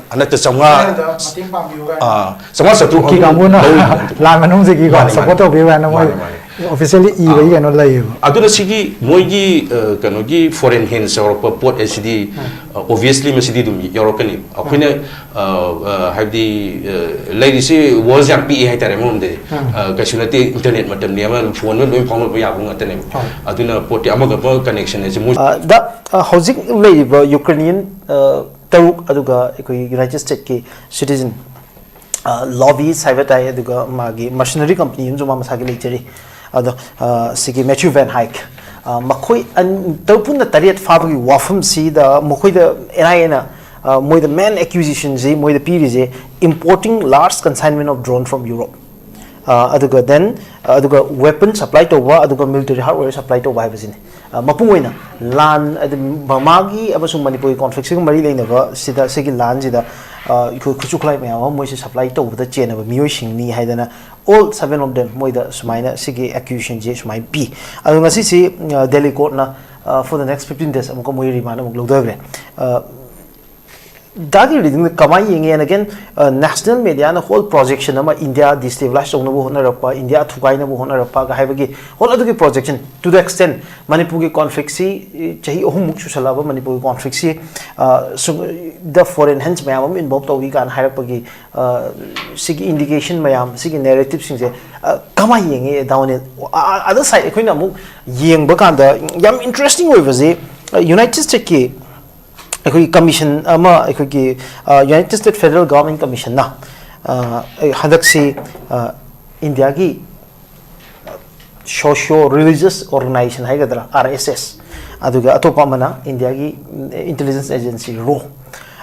ꯍꯟꯗꯛꯇ ꯆꯥꯝꯃꯉꯥ, ꯃꯇꯦꯡ ꯄꯥꯡꯕꯤꯌꯨ ꯀꯥꯏꯅ꯫ ꯑ, ꯆꯥꯝꯃꯉꯥ ꯆꯥꯇ꯭ꯔꯨꯛ ꯀꯨꯀꯤ ꯀꯥꯡꯕꯨꯅ ꯂꯧꯔꯤꯕ꯫ ꯂꯥꯟ ꯃꯅꯨꯡꯗꯒꯤꯀꯣ ꯃꯥꯅꯤ, ꯃꯥꯅꯤ꯫ ꯁꯄꯣꯔꯠ ꯇꯧꯕꯤꯌꯨ ꯀꯥꯏꯅ ꯃꯣꯏ ꯃꯥꯅꯤ, ꯃꯥꯅꯤ꯫ ꯑꯣꯐꯤꯁꯤꯌꯦꯜꯂꯤ ꯏꯕꯒꯤ ꯑꯥ꯫ ꯀꯩꯅꯣ ꯂꯩꯌꯦꯕ꯫ ꯑꯗꯨꯅ ꯁꯤꯒꯤ ꯃꯣꯏꯒꯤ, ꯑ, ꯀꯩꯅꯣꯒꯤ ꯐꯣꯔꯦꯟ ꯍꯦꯟꯁ ꯌꯧꯔꯛꯄ ꯄꯣꯠ ꯑꯁꯤꯗꯤ, ꯑ, ꯑꯣꯕꯤꯌꯁꯂꯤ ꯃꯁꯤꯗꯤ ꯑꯗꯨꯝ ꯌꯧꯔꯛꯀꯅꯤ꯫ ꯑꯩꯈꯣꯏꯅ, ꯑ, ꯑ, ꯍꯥꯏꯕꯗꯤ, ꯑ, ꯂꯩꯔꯤꯁꯤ ꯋꯥꯔꯜꯁ ꯌꯥꯝ ꯄꯤꯛꯑꯦ ꯍꯥꯏꯇꯥꯔꯦ ꯑꯃꯔꯣꯝꯗꯗꯤ꯫ ꯑ, ꯀꯩꯁꯨ ꯅꯠꯇꯦ, ꯏꯟꯇꯔꯅꯦꯠ ꯃꯇꯝꯅꯤ, ꯑꯃ ꯐꯣꯟꯗ ꯂꯣꯏ ꯐꯥꯎꯅꯕ ꯌꯥꯕ ꯉꯥꯛꯇꯅꯦꯕ꯫ ꯑꯗꯨꯅ ꯄꯣꯠꯇꯤ ꯑꯃꯒ ꯑꯃꯒ ꯀꯅꯦꯛꯁꯟ ꯑꯁꯤ ꯃꯣꯏ ꯑ, ꯗ, ꯑ, ꯍꯧꯖꯤꯛ ꯂꯩꯔꯤꯕ ꯌꯨꯀ꯭ꯔꯦꯅꯤꯌꯟ, ꯑ, ꯇꯔꯨꯛ, ꯑꯗꯨꯒ ꯑꯩꯈꯣꯏꯒꯤ ꯌꯨꯅꯥꯏꯇꯦꯗ ꯁ꯭ꯇꯦꯠꯀꯤ ꯁꯤꯇꯤꯖꯟ, ꯑ, ꯂꯣꯕꯤꯁ ꯍꯥꯏꯕ ꯇꯥꯏ, ꯑꯗꯨꯒ ꯃꯥꯒꯤ ꯃꯔꯁꯅꯔꯤ ꯀꯝꯄꯅꯤ ꯑꯃꯁꯨ ꯃꯥ ꯃꯁꯥꯒꯤ ꯂꯩꯖꯔꯤ꯫ ꯑꯗꯣ, ꯑ, ꯁꯤꯒꯤ ꯃꯦꯊ꯭ꯌꯨ ꯚꯦꯟ ꯍꯥꯏꯛ, ꯑ, ꯃꯈꯣꯏ ꯑꯟ-, ꯇꯔꯨꯛ, ꯄꯨꯟꯅ ꯇꯔꯦꯠ ꯐꯥꯕꯒꯤ ꯋꯥꯐꯝꯁꯤꯗ ꯃꯈꯣꯏꯗ ꯑꯦꯟ ꯑꯥꯏ ꯑꯦꯅ, ꯑ, ꯃꯣꯏꯗ ꯃꯦꯟ ꯑꯦꯀ꯭ꯌꯨꯖꯦꯁꯟꯁꯤ ꯃꯣꯏꯗ ꯄꯤꯔꯤꯁꯦ, importing large consignment of drone from Europe꯫ ꯑ, ꯑꯗꯨꯒ then, ꯑ, ꯑꯗꯨꯒ weapon supply ꯇꯧꯕ, ꯑꯗꯨꯒ military hardware supply ꯇꯧꯕ ꯍꯥꯏꯕꯁꯤꯅꯤ꯫ ꯑ, ꯃꯄꯨꯡ ꯑꯣꯏꯅ ꯂꯥꯟ, ꯑꯗꯨ ꯕꯔꯃꯥꯒꯤ ꯑꯃꯁꯨꯡ ꯃꯅꯤꯄꯨꯔꯒꯤ ꯀꯣꯟꯐ꯭ꯂꯤꯛꯁꯤꯒ ꯃꯔꯤ ꯂꯩꯅꯕ ꯁꯤꯗ, ꯁꯤꯒꯤ ꯂꯥꯟꯁꯤꯗ ꯑ, ꯑꯩꯈꯣꯏ ꯈꯨꯠꯁꯨ ꯈꯨꯠꯂꯥꯏ ꯃꯌꯥꯝ ꯑꯃ ꯃꯣꯏꯁꯦ ꯁꯄ꯭ꯂꯥꯏ ꯇꯧꯕꯗ ꯆꯦꯟꯅꯕ ꯃꯤꯑꯣꯏꯁꯤꯡꯅꯤ ꯍꯥꯏꯗꯅ, all seven of them, ꯃꯣꯏꯗ ꯁꯨꯃꯥꯏꯅ ꯁꯤꯒꯤ ꯑꯦꯀ꯭ꯌꯨꯖꯦꯁꯟꯁꯦ ꯁꯨꯃꯥꯏꯅ ꯄꯤ꯫ ꯑꯗꯣ ꯉꯁꯤꯁꯤ, ꯑ, ꯗꯦꯜꯂꯤ ꯀꯣꯔꯠꯅ, ꯑ, for the next fifteen days ꯑꯃꯨꯛꯀ ꯃꯣꯏ ꯔꯤꯃꯥꯟ ꯑꯃꯨꯛ ꯂꯧꯊꯈ꯭ꯔꯦ꯫ ꯑ, ꯗꯥꯒꯤ ꯔꯤꯗꯤꯡꯗ ꯀꯃꯥꯏꯅ ꯌꯦꯡꯉꯤ? And again, ꯑ, ꯅꯦꯁꯅꯦꯜ ꯃꯦꯗꯤꯌꯥꯅ ꯍꯣꯜ ꯄ꯭ꯔꯣꯖꯦꯛꯁꯟ ꯑꯃ ꯏꯟꯗꯤꯌꯥ ꯗꯤꯁꯇꯦꯕꯤꯂꯥꯏꯁ ꯇꯧꯅꯕ ꯍꯣꯠꯅꯔꯛꯄ, ꯏꯟꯗꯤꯌꯥ ꯊꯨꯒꯥꯏꯅꯕ ꯍꯣꯠꯅꯔꯛꯄꯒ ꯍꯥꯏꯕꯒꯤ ꯍꯣꯜ ꯑꯗꯨꯒꯤ ꯄ꯭ꯔꯣꯖꯦꯛꯁꯟ, to the extent ꯃꯅꯤꯄꯨꯔꯒꯤ ꯀꯣꯟꯐ꯭ꯂꯤꯛꯁꯤ, ꯑ, ꯆꯍꯤ ꯑꯍꯨꯝꯃꯨꯛ ꯁꯨꯁꯜꯂꯛꯑꯕ ꯃꯅꯤꯄꯨꯔꯒꯤ ꯀꯣꯟꯐ꯭ꯂꯤꯛꯁꯤ, ꯑ, ꯁꯨꯝ, the foreign hands ꯃꯌꯥꯝ ꯑꯃ ꯏꯟꯚꯣꯜꯕ ꯇꯧꯏ ꯀꯥꯏꯅ ꯍꯥꯏꯔꯛꯄꯒꯤ, ꯑ, ꯁꯤꯒꯤ ꯏꯟꯗꯤꯀꯦꯁꯟ ꯃꯌꯥꯝ, ꯁꯤꯒꯤ ꯅꯦꯔꯦꯇꯤꯞꯁꯤꯡꯁꯦ, ꯑ, ꯀꯃꯥꯏꯅ ꯌꯦꯡꯉꯤ ꯗꯥ ꯑꯣꯅꯤꯜ? ꯑ, ꯑ, other side ꯑꯩꯈꯣꯏꯅ ꯑꯃꯨꯛ ꯌꯦꯡꯕ ꯀꯥꯟꯗ ꯌꯥꯝ ꯏꯟꯇꯔꯦꯁꯇꯤꯡ ꯑꯣꯏꯕꯁꯤ, ꯑ, ꯌꯨꯅꯥꯏꯇꯦꯗ ꯁ꯭ꯇꯦꯠꯀꯤ ꯑꯩꯈꯣꯏꯒꯤ ꯀꯃꯤꯁꯟ ꯑꯃ, ꯑꯩꯈꯣꯏꯒꯤ, ꯑ, ꯌꯨꯅꯥꯏꯇꯦꯗ ꯁ꯭ꯇꯦꯠ ꯐꯦꯗꯔꯦꯜ ꯒꯚꯔꯟꯃꯦꯟꯠ ꯀꯃꯤꯁꯟꯅ, ꯑ, ꯑꯩ ꯍꯟꯗꯛꯁꯤ, ꯑ, ꯏꯟꯗꯤꯌꯥꯒꯤ ꯁꯣꯁꯤꯌꯣ ꯔꯤꯂꯤꯖꯤꯌꯁ ꯑꯣꯔꯒꯅꯥꯏꯖꯦꯁꯟ ꯍꯥꯏꯒꯗ꯭ꯔꯥ, ꯑꯥꯔ ꯑꯦꯁ ꯑꯦꯁ, ꯑꯗꯨꯒ ꯑꯇꯣꯞꯄ ꯑꯃꯅ ꯏꯟꯗꯤꯌꯥꯒꯤ, ꯎꯝ, ꯏꯟꯇꯦꯂꯤꯖꯦꯟꯁ ꯑꯦꯖꯦꯟꯁꯤ, ꯔꯣ,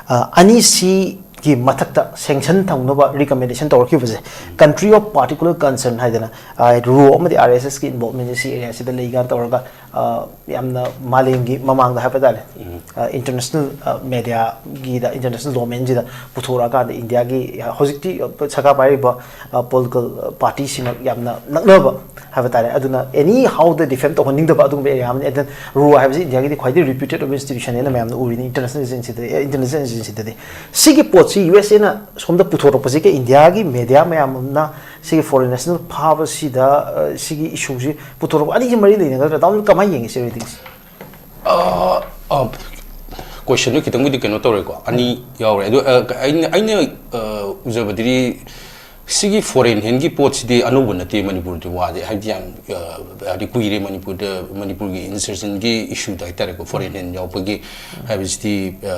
ꯑ, ꯑꯅꯤꯁꯤꯒꯤ ꯃꯊꯛꯇ ꯁꯦꯡꯁꯟ ꯇꯧꯅꯕ ꯔꯤꯀꯃꯦꯟꯗꯦꯁꯟ ꯇꯧꯔꯛꯈꯤꯕꯁꯦ, ꯀꯟꯇ꯭ꯔꯤ ꯑꯣꯐ ꯄꯥꯔꯇꯤꯀꯨꯂꯔ ꯀꯟꯁꯔꯟ ꯍꯥꯏꯗꯅ, ꯑ, ꯔꯣ ꯑꯃꯗꯤ ꯑꯥꯔ ꯑꯦꯁ ꯑꯦꯁꯀꯤ ꯏꯟꯚꯣꯜꯕꯃꯦꯟꯁꯦ ꯁꯤ ꯑꯦꯔꯤꯌꯥꯁꯤꯗ ꯂꯩ ꯀꯥꯏꯅ ꯇꯧꯔꯒ, ꯑ, ꯌꯥꯝꯅ ꯃꯥꯂꯦꯝꯒꯤ ꯃꯃꯥꯡꯗ ꯍꯥꯏꯕ ꯇꯥꯔꯦ, ꯎꯝ꯫ ꯑ, ꯏꯟꯇꯔꯅꯦꯁꯅꯦꯜ, ꯑ, ꯃꯦꯗꯤꯌꯥꯒꯤꯗ, ꯏꯟꯇꯔꯅꯦꯁꯅꯦꯜ ꯗꯣꯃꯦꯟꯁꯤꯗ ꯄꯨꯊꯣꯔꯛꯑꯀꯥꯟꯗ ꯏꯟꯗꯤꯌꯥꯒꯤ ꯍꯧꯖꯤꯛꯇꯤ ꯁꯔꯀꯥꯔ ꯄꯥꯏꯔꯤꯕ, ꯑ, ꯄꯣꯂꯤꯇꯤꯀꯦꯜ ꯄꯥꯔꯇꯤꯁꯤꯃꯛ ꯌꯥꯝꯅ ꯅꯛꯅꯕ ꯍꯥꯏꯕ ꯇꯥꯔꯦ꯫ ꯑꯗꯨꯅ ꯑꯦꯅꯤ ꯍꯥꯎꯗ ꯗꯤꯐꯦꯝ ꯇꯧꯍꯟꯅꯤꯡꯗꯕ ꯑꯗꯨꯒꯨꯝꯕ ꯑꯦꯔꯤꯌꯥ ꯑꯃꯅꯤ꯫ And then ꯔꯣ ꯍꯥꯏꯕꯁꯤ ꯏꯟꯗꯤꯌꯥꯒꯤꯗꯤ ꯈ꯭ꯋꯥꯏꯗꯒꯤ ꯔꯤꯄ꯭ꯌꯨꯇꯦꯗ ꯑꯣꯏꯕ ꯏꯟꯁꯇꯤꯇ꯭ꯌꯨꯁꯟꯅꯦꯅ ꯃꯌꯥꯝꯅ ꯎꯔꯤꯅꯤ, ꯏꯟꯇꯔꯅꯦꯁꯅꯦꯜ ꯑꯦꯖꯦꯟꯁꯤꯗꯗꯤ, ꯑꯦ, ꯏꯟꯇꯦꯂꯤꯖꯦꯟꯁ ꯑꯦꯖꯦꯟꯁꯤꯗꯗꯤ꯫ ꯁꯤꯒꯤ ꯄꯣꯠꯁꯤ ꯌꯨ ꯑꯦꯁ ꯑꯦꯅ ꯁꯣꯝꯗ ꯄꯨꯊꯣꯔꯛꯄꯁꯤꯒ ꯏꯟꯗꯤꯌꯥꯒꯤ ꯃꯦꯗꯤꯌꯥ ꯃꯌꯥꯝ ꯑꯃꯅ ꯁꯤꯒꯤ ꯐꯣꯔꯦꯟ ꯅꯦꯁꯅꯦꯜ ꯐꯥꯕꯁꯤꯗ, ꯑ, ꯁꯤꯒꯤ ꯏꯁꯨꯁꯤ ꯄꯨꯊꯣꯔꯛꯄ ꯑꯅꯤꯁꯤ ꯃꯔꯤ ꯂꯩꯅꯒꯗ꯭ꯔꯥ? ꯗꯥꯎꯟ ꯀꯃꯥꯏꯅ ꯌꯦꯡꯉꯤ ꯁꯤ ꯔꯤꯗꯤꯡꯁꯦ? ꯀꯣꯏꯁꯟꯗꯨ ꯈꯤꯇꯪꯕꯨꯗꯤ ꯀꯩꯅꯣ ꯇꯧꯔꯦꯀꯣ, ꯑꯅꯤ ꯌꯥꯎꯔꯦ꯫ ꯑꯗꯣ, ꯑ, ꯑꯩꯅ, ꯑꯩꯅ, ꯑ, ꯎꯖꯕꯗꯗꯤ ꯁꯤꯒꯤ ꯐꯣꯔꯦꯟ ꯍꯦꯟꯒꯤ ꯄꯣꯠꯁꯤꯗꯤ ꯑꯅꯧꯕ ꯅꯠꯇꯦ ꯃꯅꯤꯄꯨꯔꯗ ꯋꯥꯗꯤ, ꯍꯥꯏꯕꯗꯤ ꯌꯥꯝ, ꯑ, ꯍꯥꯏꯗꯤ ꯀꯨꯏꯔꯦ ꯃꯅꯤꯄꯨꯔꯗ, ꯃꯅꯤꯄꯨꯔꯒꯤ ꯏꯟꯁꯔꯖꯦꯟꯒꯤ ꯏꯁꯨꯗ ꯍꯥꯏꯇꯥꯔꯦꯀꯣ, ꯐꯣꯔꯦꯟ ꯍꯦꯟ ꯌꯥꯎꯕꯒꯤ ꯍꯥꯏꯕꯁꯤꯗꯤ, ꯑ,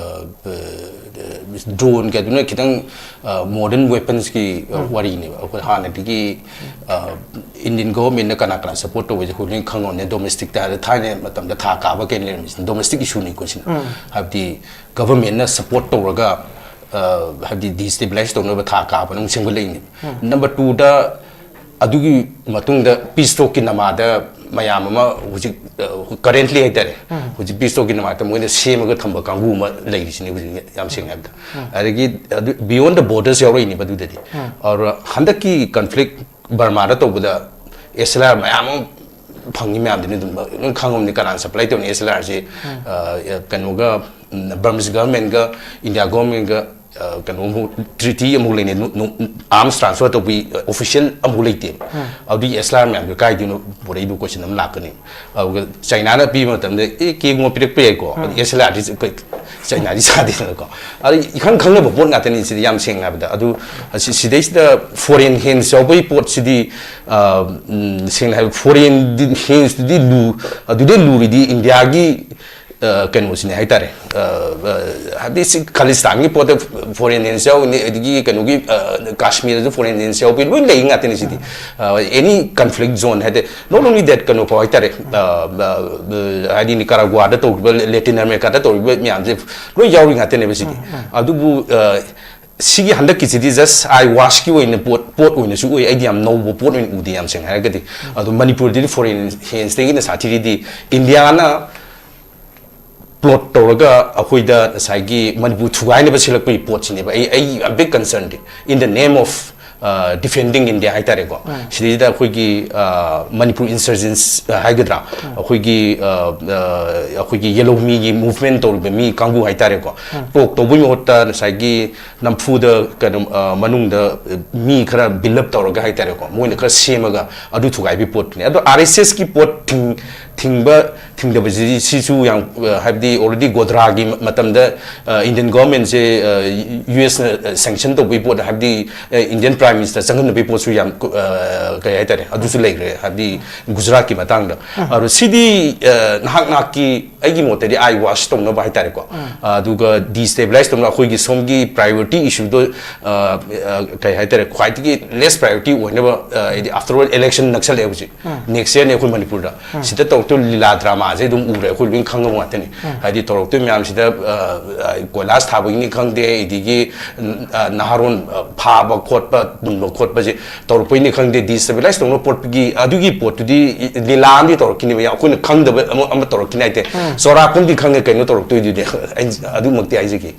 ꯑ, ꯗ꯭ꯔꯣꯟꯒ ꯑꯗꯨꯅ ꯈꯤꯇꯪ, ꯑ, ꯃꯣꯗꯔꯟ ꯋꯦꯄꯟꯁꯀꯤ, ꯑ, ꯋꯥꯔꯤꯅꯦꯕ꯫ ꯑꯩꯈꯣꯏ ꯍꯥꯟꯅꯗꯒꯤ, ꯑ, ꯏꯟꯗꯤꯌꯟ ꯒꯣꯚꯔꯟꯃꯦꯟꯠꯅ ꯀꯅꯥ ꯀꯅꯥ ꯁꯄꯣꯔꯠ ꯇꯧꯕꯁꯦ ꯑꯩꯈꯣꯏ ꯂꯣꯏꯅ ꯈꯪꯉꯝꯅꯦ꯫ ꯗꯣꯃꯦꯁꯇꯤꯛꯇ ꯍꯥꯏꯔ ꯊꯥꯏꯅ ꯃꯇꯝꯗ ꯊꯥ ꯀꯥꯕ ꯀꯩꯅ ꯂꯩꯔꯝꯃꯤꯁꯤꯅ ꯗꯣꯃꯦꯁꯇꯤꯛ ꯏꯁꯨꯅꯤꯀꯣ ꯁꯤꯅ꯫ ꯍꯥꯏꯕꯗꯤ ꯒꯚꯔꯟꯃꯦꯟꯠꯅ ꯁꯄꯣꯔꯠ ꯇꯧꯔꯒ, ꯑ, ꯍꯥꯏꯕꯗꯤ ꯗꯤꯁꯇꯦꯕꯤꯂꯥꯏꯁ ꯇꯧꯅꯕ ꯊꯥ ꯀꯥꯕꯅ ꯑꯃꯨꯛ ꯁꯦꯝꯒꯠꯂꯛꯏꯅꯦꯕ꯫ ꯅꯝꯕꯔ ꯇꯨꯗ ꯑꯗꯨꯒꯤ ꯃꯇꯨꯡꯗ ꯄꯤꯁ ꯇꯣꯛꯀꯤ ꯅꯃꯥꯗ ꯃꯌꯥꯝ ꯑꯃ ꯍꯧꯖꯤꯛ ꯀꯔꯦꯟꯠꯂꯤ ꯍꯥꯏꯇꯥꯔꯦ, ꯍꯧꯖꯤꯛ ꯄꯤꯁ ꯇꯣꯛꯀꯤꯗꯃꯛꯇ ꯃꯣꯏꯅ ꯁꯦꯝꯃꯒ ꯊꯝꯕ ꯀꯥꯡꯕꯨ ꯑꯃ ꯂꯩꯔꯤꯁꯤꯅꯦ ꯍꯧꯖꯤꯛ, ꯌꯥꯝ ꯁꯦꯡꯅ ꯍꯥꯏꯕꯗ꯫ ꯑꯗꯒꯤ ꯑꯗꯨ ꯕꯤꯌꯣꯟ ꯗ ꯕꯣꯔꯗꯔꯁ ꯌꯥꯎꯔꯛꯏꯅꯦꯕ ꯑꯗꯨꯗꯗꯤ꯫ ꯑꯗꯨꯒ ꯍꯟꯗꯛꯀꯤ ꯀꯟꯐ꯭ꯂꯤꯛ ꯕꯔꯃꯥꯗ ꯇꯧꯕꯗ ꯑꯦꯁ ꯑꯦꯜ ꯑꯥꯔ ꯃꯌꯥꯝ ꯑꯃ ꯐꯪꯉꯤ ꯃꯌꯥꯝꯗꯨꯅꯤ ꯑꯗꯨꯝ ꯂꯣꯏ ꯈꯪꯉꯝꯅꯤ ꯀꯅꯥꯅ ꯁꯄ꯭ꯂꯥꯏ ꯇꯧꯅꯤ ꯑꯦꯁ ꯑꯦꯜ ꯑꯥꯔꯁꯤ꯫ ꯀꯩꯅꯣꯒ ꯕꯔꯃꯤꯁ ꯒꯚꯔꯟꯃꯦꯟꯒ ꯏꯟꯗꯤꯌꯥ ꯒꯚꯔꯟꯃꯦꯟꯒ ꯀꯩꯅꯣ ꯑꯃꯨꯛ ꯇ꯭ꯔꯤꯇꯤ ꯑꯃꯨꯛ ꯂꯩꯅꯩ, ꯑꯥꯔꯝꯁ ꯇ꯭ꯔꯥꯟꯁꯐꯔ ꯇꯧꯕꯤ ꯑꯣꯐꯤꯁꯤꯌꯦꯜ ꯑꯃꯨꯛ ꯂꯩꯇꯦꯕ꯫ ꯑꯗꯨꯒꯤ ꯑꯦꯁ ꯑꯦꯜ ꯑꯥꯔ ꯃꯌꯥꯝꯗꯨ ꯀꯥꯏꯗꯩꯅꯣ ꯄꯨꯔꯛꯏꯗꯨ ꯀꯣꯏꯁꯟ ꯑꯃ ꯂꯥꯛꯀꯅꯤ꯫ ꯑꯗꯨꯒ ꯆꯩꯅꯥꯅ ꯄꯤꯕ ꯃꯇꯝꯗ ꯑꯦ ꯀꯦꯒꯨꯝꯕ ꯄꯤꯔꯛꯄ ꯌꯥꯏꯀꯣ, ꯑꯗꯨ ꯑꯦꯁ ꯑꯦꯜ ꯑꯥꯔꯗꯤ ꯆꯩꯅꯥꯗꯤ ꯆꯥꯗꯦꯗꯅꯀꯣ꯫ ꯑꯗꯨ ꯏꯈꯪ ꯈꯪꯅꯕ ꯄꯣꯠ ꯉꯥꯛꯇꯅꯤ ꯁꯤꯗꯤ, ꯌꯥꯝ ꯁꯦꯡꯅ ꯍꯥꯏꯕꯗ꯫ ꯑꯗꯨ ꯑꯁꯤ ꯁꯤꯗꯩꯁꯤꯗ ꯐꯣꯔꯦꯟ ꯍꯦꯟꯁ ꯌꯥꯎꯕꯒꯤ ꯄꯣꯠꯁꯤꯗꯤ, ꯁꯦꯡꯅ ꯍꯥꯏꯕ ꯐꯣꯔꯦꯟ ꯍꯦꯟꯁꯇꯨꯗꯤ ꯂꯨ ꯑꯗꯨꯗꯩ ꯂꯨꯔꯤꯗꯤ ꯏꯟꯗꯤꯌꯥꯒꯤ ꯀꯩꯅꯣꯁꯤꯅꯦ ꯍꯥꯏꯇꯥꯔꯦ꯫ ꯍꯥꯏꯕꯗꯤ ꯁꯤ ꯈꯥꯂꯤꯁꯇꯥꯟꯒꯤ ꯄꯣꯠꯇ ꯐꯣꯔꯦꯟ ꯍꯦꯟꯁ ꯌꯥꯎꯒꯅꯤ, ꯑꯗꯒꯤ ꯀꯩꯅꯣꯒꯤ ꯀꯥꯁꯃꯤꯔꯗꯁꯨ ꯐꯣꯔꯦꯟ ꯍꯦꯟꯁ ꯌꯥꯎꯕꯤ ꯂꯣꯏ ꯂꯩ ꯉꯥꯛꯇꯅꯤ ꯁꯤꯗꯤ꯫ ꯑꯦꯅꯤ ꯀꯟꯐ꯭ꯂꯤꯛ ꯖꯣꯟ ꯍꯥꯏꯗꯤ, not only that, ꯀꯩꯅꯣ ꯐꯥꯎ ꯍꯥꯏꯇꯥꯔꯦ, ꯍꯥꯏꯗꯤ ꯅꯤꯀꯥꯔꯥꯒꯨꯋꯥꯗ ꯇꯧꯔꯤꯕ, ꯂꯦꯇꯤꯟ ꯑꯃꯦꯔꯤꯀꯥꯗ ꯇꯧꯔꯤꯕ ꯃꯌꯥꯝꯁꯦ ꯂꯣꯏ ꯌꯥꯎꯔꯤ ꯉꯥꯛꯇꯅꯦꯕ ꯁꯤꯗꯤ꯫ ꯑꯗꯨꯕꯨ ꯁꯤꯒꯤ ꯍꯟꯗꯛꯀꯤꯁꯤꯗꯤ ꯖꯁ ꯑꯥꯏ ꯋꯥꯁꯀꯤ ꯑꯣꯏꯅ ꯄꯣꯠ ꯄꯣꯠ ꯑꯣꯏꯅꯁꯨ ꯎꯏ꯫ ꯑꯩꯗꯤ ꯌꯥꯝ ꯅꯧꯕ ꯄꯣꯠ ꯑꯣꯏꯅ ꯎꯗꯦ, ꯌꯥꯝ ꯁꯦꯡꯅ ꯍꯥꯏꯔꯒꯗꯤ꯫ ꯑꯗꯣ ꯃꯅꯤꯄꯨꯔꯗꯗꯤ ꯐꯣꯔꯦꯟ ꯍꯦꯟꯁꯇꯒꯤꯅ ꯁꯥꯊꯤꯔꯤꯗꯤ ꯏꯟꯗꯤꯌꯥꯅ ꯄ꯭ꯂꯣꯠ ꯇꯧꯔꯒ ꯑꯩꯈꯣꯏꯗ ꯉꯁꯥꯏꯒꯤ ꯃꯅꯤꯄꯨꯔ ꯊꯨꯒꯥꯏꯅꯕ ꯁꯤꯜꯂꯛꯄꯒꯤ ꯄꯣꯠꯁꯤꯅꯦꯕ ꯑꯩ ꯑꯩ big concern D, in the name of defending India ꯍꯥꯏꯇꯥꯔꯦꯀꯣ꯫ ꯁꯤꯗꯩꯁꯤꯗ ꯑꯩꯈꯣꯏꯒꯤ ꯃꯅꯤꯄꯨꯔ ꯏꯟꯁꯔꯖꯦꯟꯁ ꯍꯥꯏꯒꯗ꯭ꯔꯥ, ꯑꯩꯈꯣꯏꯒꯤ ꯑꯩꯈꯣꯏꯒꯤ ꯌꯦꯂꯧꯃꯤꯒꯤ ꯃꯨꯚꯃꯦꯟ ꯇꯧꯔꯤꯕ ꯃꯤ ꯀꯥꯡꯕꯨ ꯍꯥꯏꯇꯥꯔꯦꯀꯣ꯫ ꯇꯣꯛ ꯇꯧꯕꯒꯤ ꯃꯍꯨꯠꯇ ꯉꯁꯥꯏꯒꯤ ꯅꯝꯐꯨꯗ ꯀꯩꯅꯣ, ꯃꯅꯨꯡꯗ ꯃꯤ ꯈꯔ ꯕꯤꯜ ꯑꯞ ꯇꯧꯔꯒ ꯍꯥꯏꯇꯥꯔꯦꯀꯣ, ꯃꯣꯏꯅ ꯈꯔ ꯁꯦꯝꯃꯒ ꯑꯗꯨ ꯊꯨꯒꯥꯏꯕꯒꯤ ꯄꯣꯠꯇꯨꯅꯦ꯫ ꯑꯗꯣ ꯑꯥꯔ ꯑꯦꯁ ꯑꯦꯁꯀꯤ ꯄꯣꯠ ꯊꯤꯡꯕ ꯊꯤꯡꯗꯕꯁꯤ ꯁꯤꯁꯨ ꯌꯥꯝ, ꯍꯥꯏꯕꯗꯤ already ꯒꯣꯗ꯭ꯔꯥꯒꯤ ꯃꯇꯝꯗ ꯏꯟꯗꯤꯌꯟ ꯒꯣꯔꯃꯦꯟꯁꯦ ꯌꯨ ꯑꯦꯁꯅ ꯁꯦꯡꯁꯟ ꯇꯧꯕꯒꯤ ꯄꯣꯠ, ꯍꯥꯏꯕꯗꯤ ꯏꯟꯗꯤꯌꯟ ꯄ꯭ꯔꯥꯏꯝ ꯃꯤꯅꯤꯁꯇꯔ ꯆꯪꯍꯟꯅꯕꯒꯤ ꯄꯣꯠꯁꯨ ꯌꯥꯝ, ꯀꯩ ꯍꯥꯏꯇꯥꯔꯦ, ꯑꯗꯨꯁꯨ ꯂꯩꯈ꯭ꯔꯦ꯫ ꯍꯥꯏꯕꯗꯤ ꯒꯨꯖꯔꯥꯠꯀꯤ ꯃꯇꯥꯡꯗ꯫ ꯑꯗꯣ ꯁꯤꯗꯤ ꯅꯍꯥꯛ ꯅꯍꯥꯛꯀꯤ, ꯑꯩꯒꯤ ꯃꯣꯠꯇꯗꯤ ꯑꯥꯏ ꯋꯥꯁ ꯇꯧꯅꯕ ꯍꯥꯏꯇꯥꯔꯦꯀꯣ꯫ ꯑꯗꯨꯒ ꯗꯤꯁꯇꯦꯕꯤꯂꯥꯏꯁ ꯇꯧꯅꯕ, ꯑꯩꯈꯣꯏꯒꯤ ꯁꯣꯝꯒꯤ ꯄ꯭ꯔꯥꯏꯌꯣꯔꯤꯇꯤ ꯏꯁꯨꯗꯣ ꯀꯩ ꯍꯥꯏꯇꯥꯔꯦ, ꯈ꯭ꯋꯥꯏꯗꯒꯤ ꯂꯦꯁ ꯄ꯭ꯔꯥꯏꯌꯣꯔꯤꯇꯤ ꯑꯣꯏꯅꯕ, ꯍꯥꯏꯗꯤ after all election ꯅꯛꯁꯜꯂꯛꯑꯦ ꯍꯧꯖꯤꯛ꯫ ꯅꯦꯛꯁ ꯌꯔꯅꯦ ꯑꯩꯈꯣꯏ ꯃꯅꯤꯄꯨꯔꯗ꯫ ꯁꯤꯗ ꯇꯧ ꯇꯨ ꯂꯤꯂꯥ ꯗ꯭ꯔꯃꯥꯁꯦ ꯑꯗꯨꯝ ꯎꯔꯦ, ꯑꯩꯈꯣꯏ ꯂꯣꯏ ꯈꯪꯉꯕ ꯉꯥꯛꯇꯅꯤ꯫ ꯍꯥꯏꯗꯤ ꯇꯧꯔꯛꯇꯣꯏ ꯃꯌꯥꯝꯁꯤꯗ, ꯑ, ꯑ, ꯀꯣꯏꯂꯥꯁ ꯊꯥꯕꯒꯤꯅꯤ ꯈꯪꯗꯦ, ꯑꯗꯒꯤ, ꯑ, ꯅꯍꯥꯔꯣꯟ, ꯑ, ꯐꯥꯕ ꯈꯣꯠꯄ, ꯄꯨꯟꯕ ꯈꯣꯠꯄꯁꯦ ꯇꯧꯔꯛꯄꯩꯅꯤ ꯈꯪꯗꯦ, destabilize ꯇꯧꯅꯕ ꯄꯣꯠꯀꯤ, ꯑꯗꯨꯒꯤ ꯄꯣꯠꯇꯨꯗꯤ ꯂꯤꯂꯥ ꯑꯃꯗꯤ ꯇꯧꯔꯛꯈꯤꯅꯦꯕ, ꯌꯥꯝ ꯑꯩꯈꯣꯏꯅ ꯈꯪꯗꯕ ꯑꯃ, ꯑꯃ ꯇꯧꯔꯛꯈꯤꯅꯤ ꯍꯥꯏꯇꯦ꯫ ꯆꯥꯎꯔꯥꯛꯄ ꯑꯃꯗꯤ ꯈꯪꯉꯦ ꯀꯩꯅꯣ ꯇꯧꯔꯛꯇꯣꯏꯗꯨꯗꯤ꯫ ꯑꯩ ꯑꯗꯨꯃꯛꯇꯤ ꯍꯥꯏꯖꯒꯦ꯫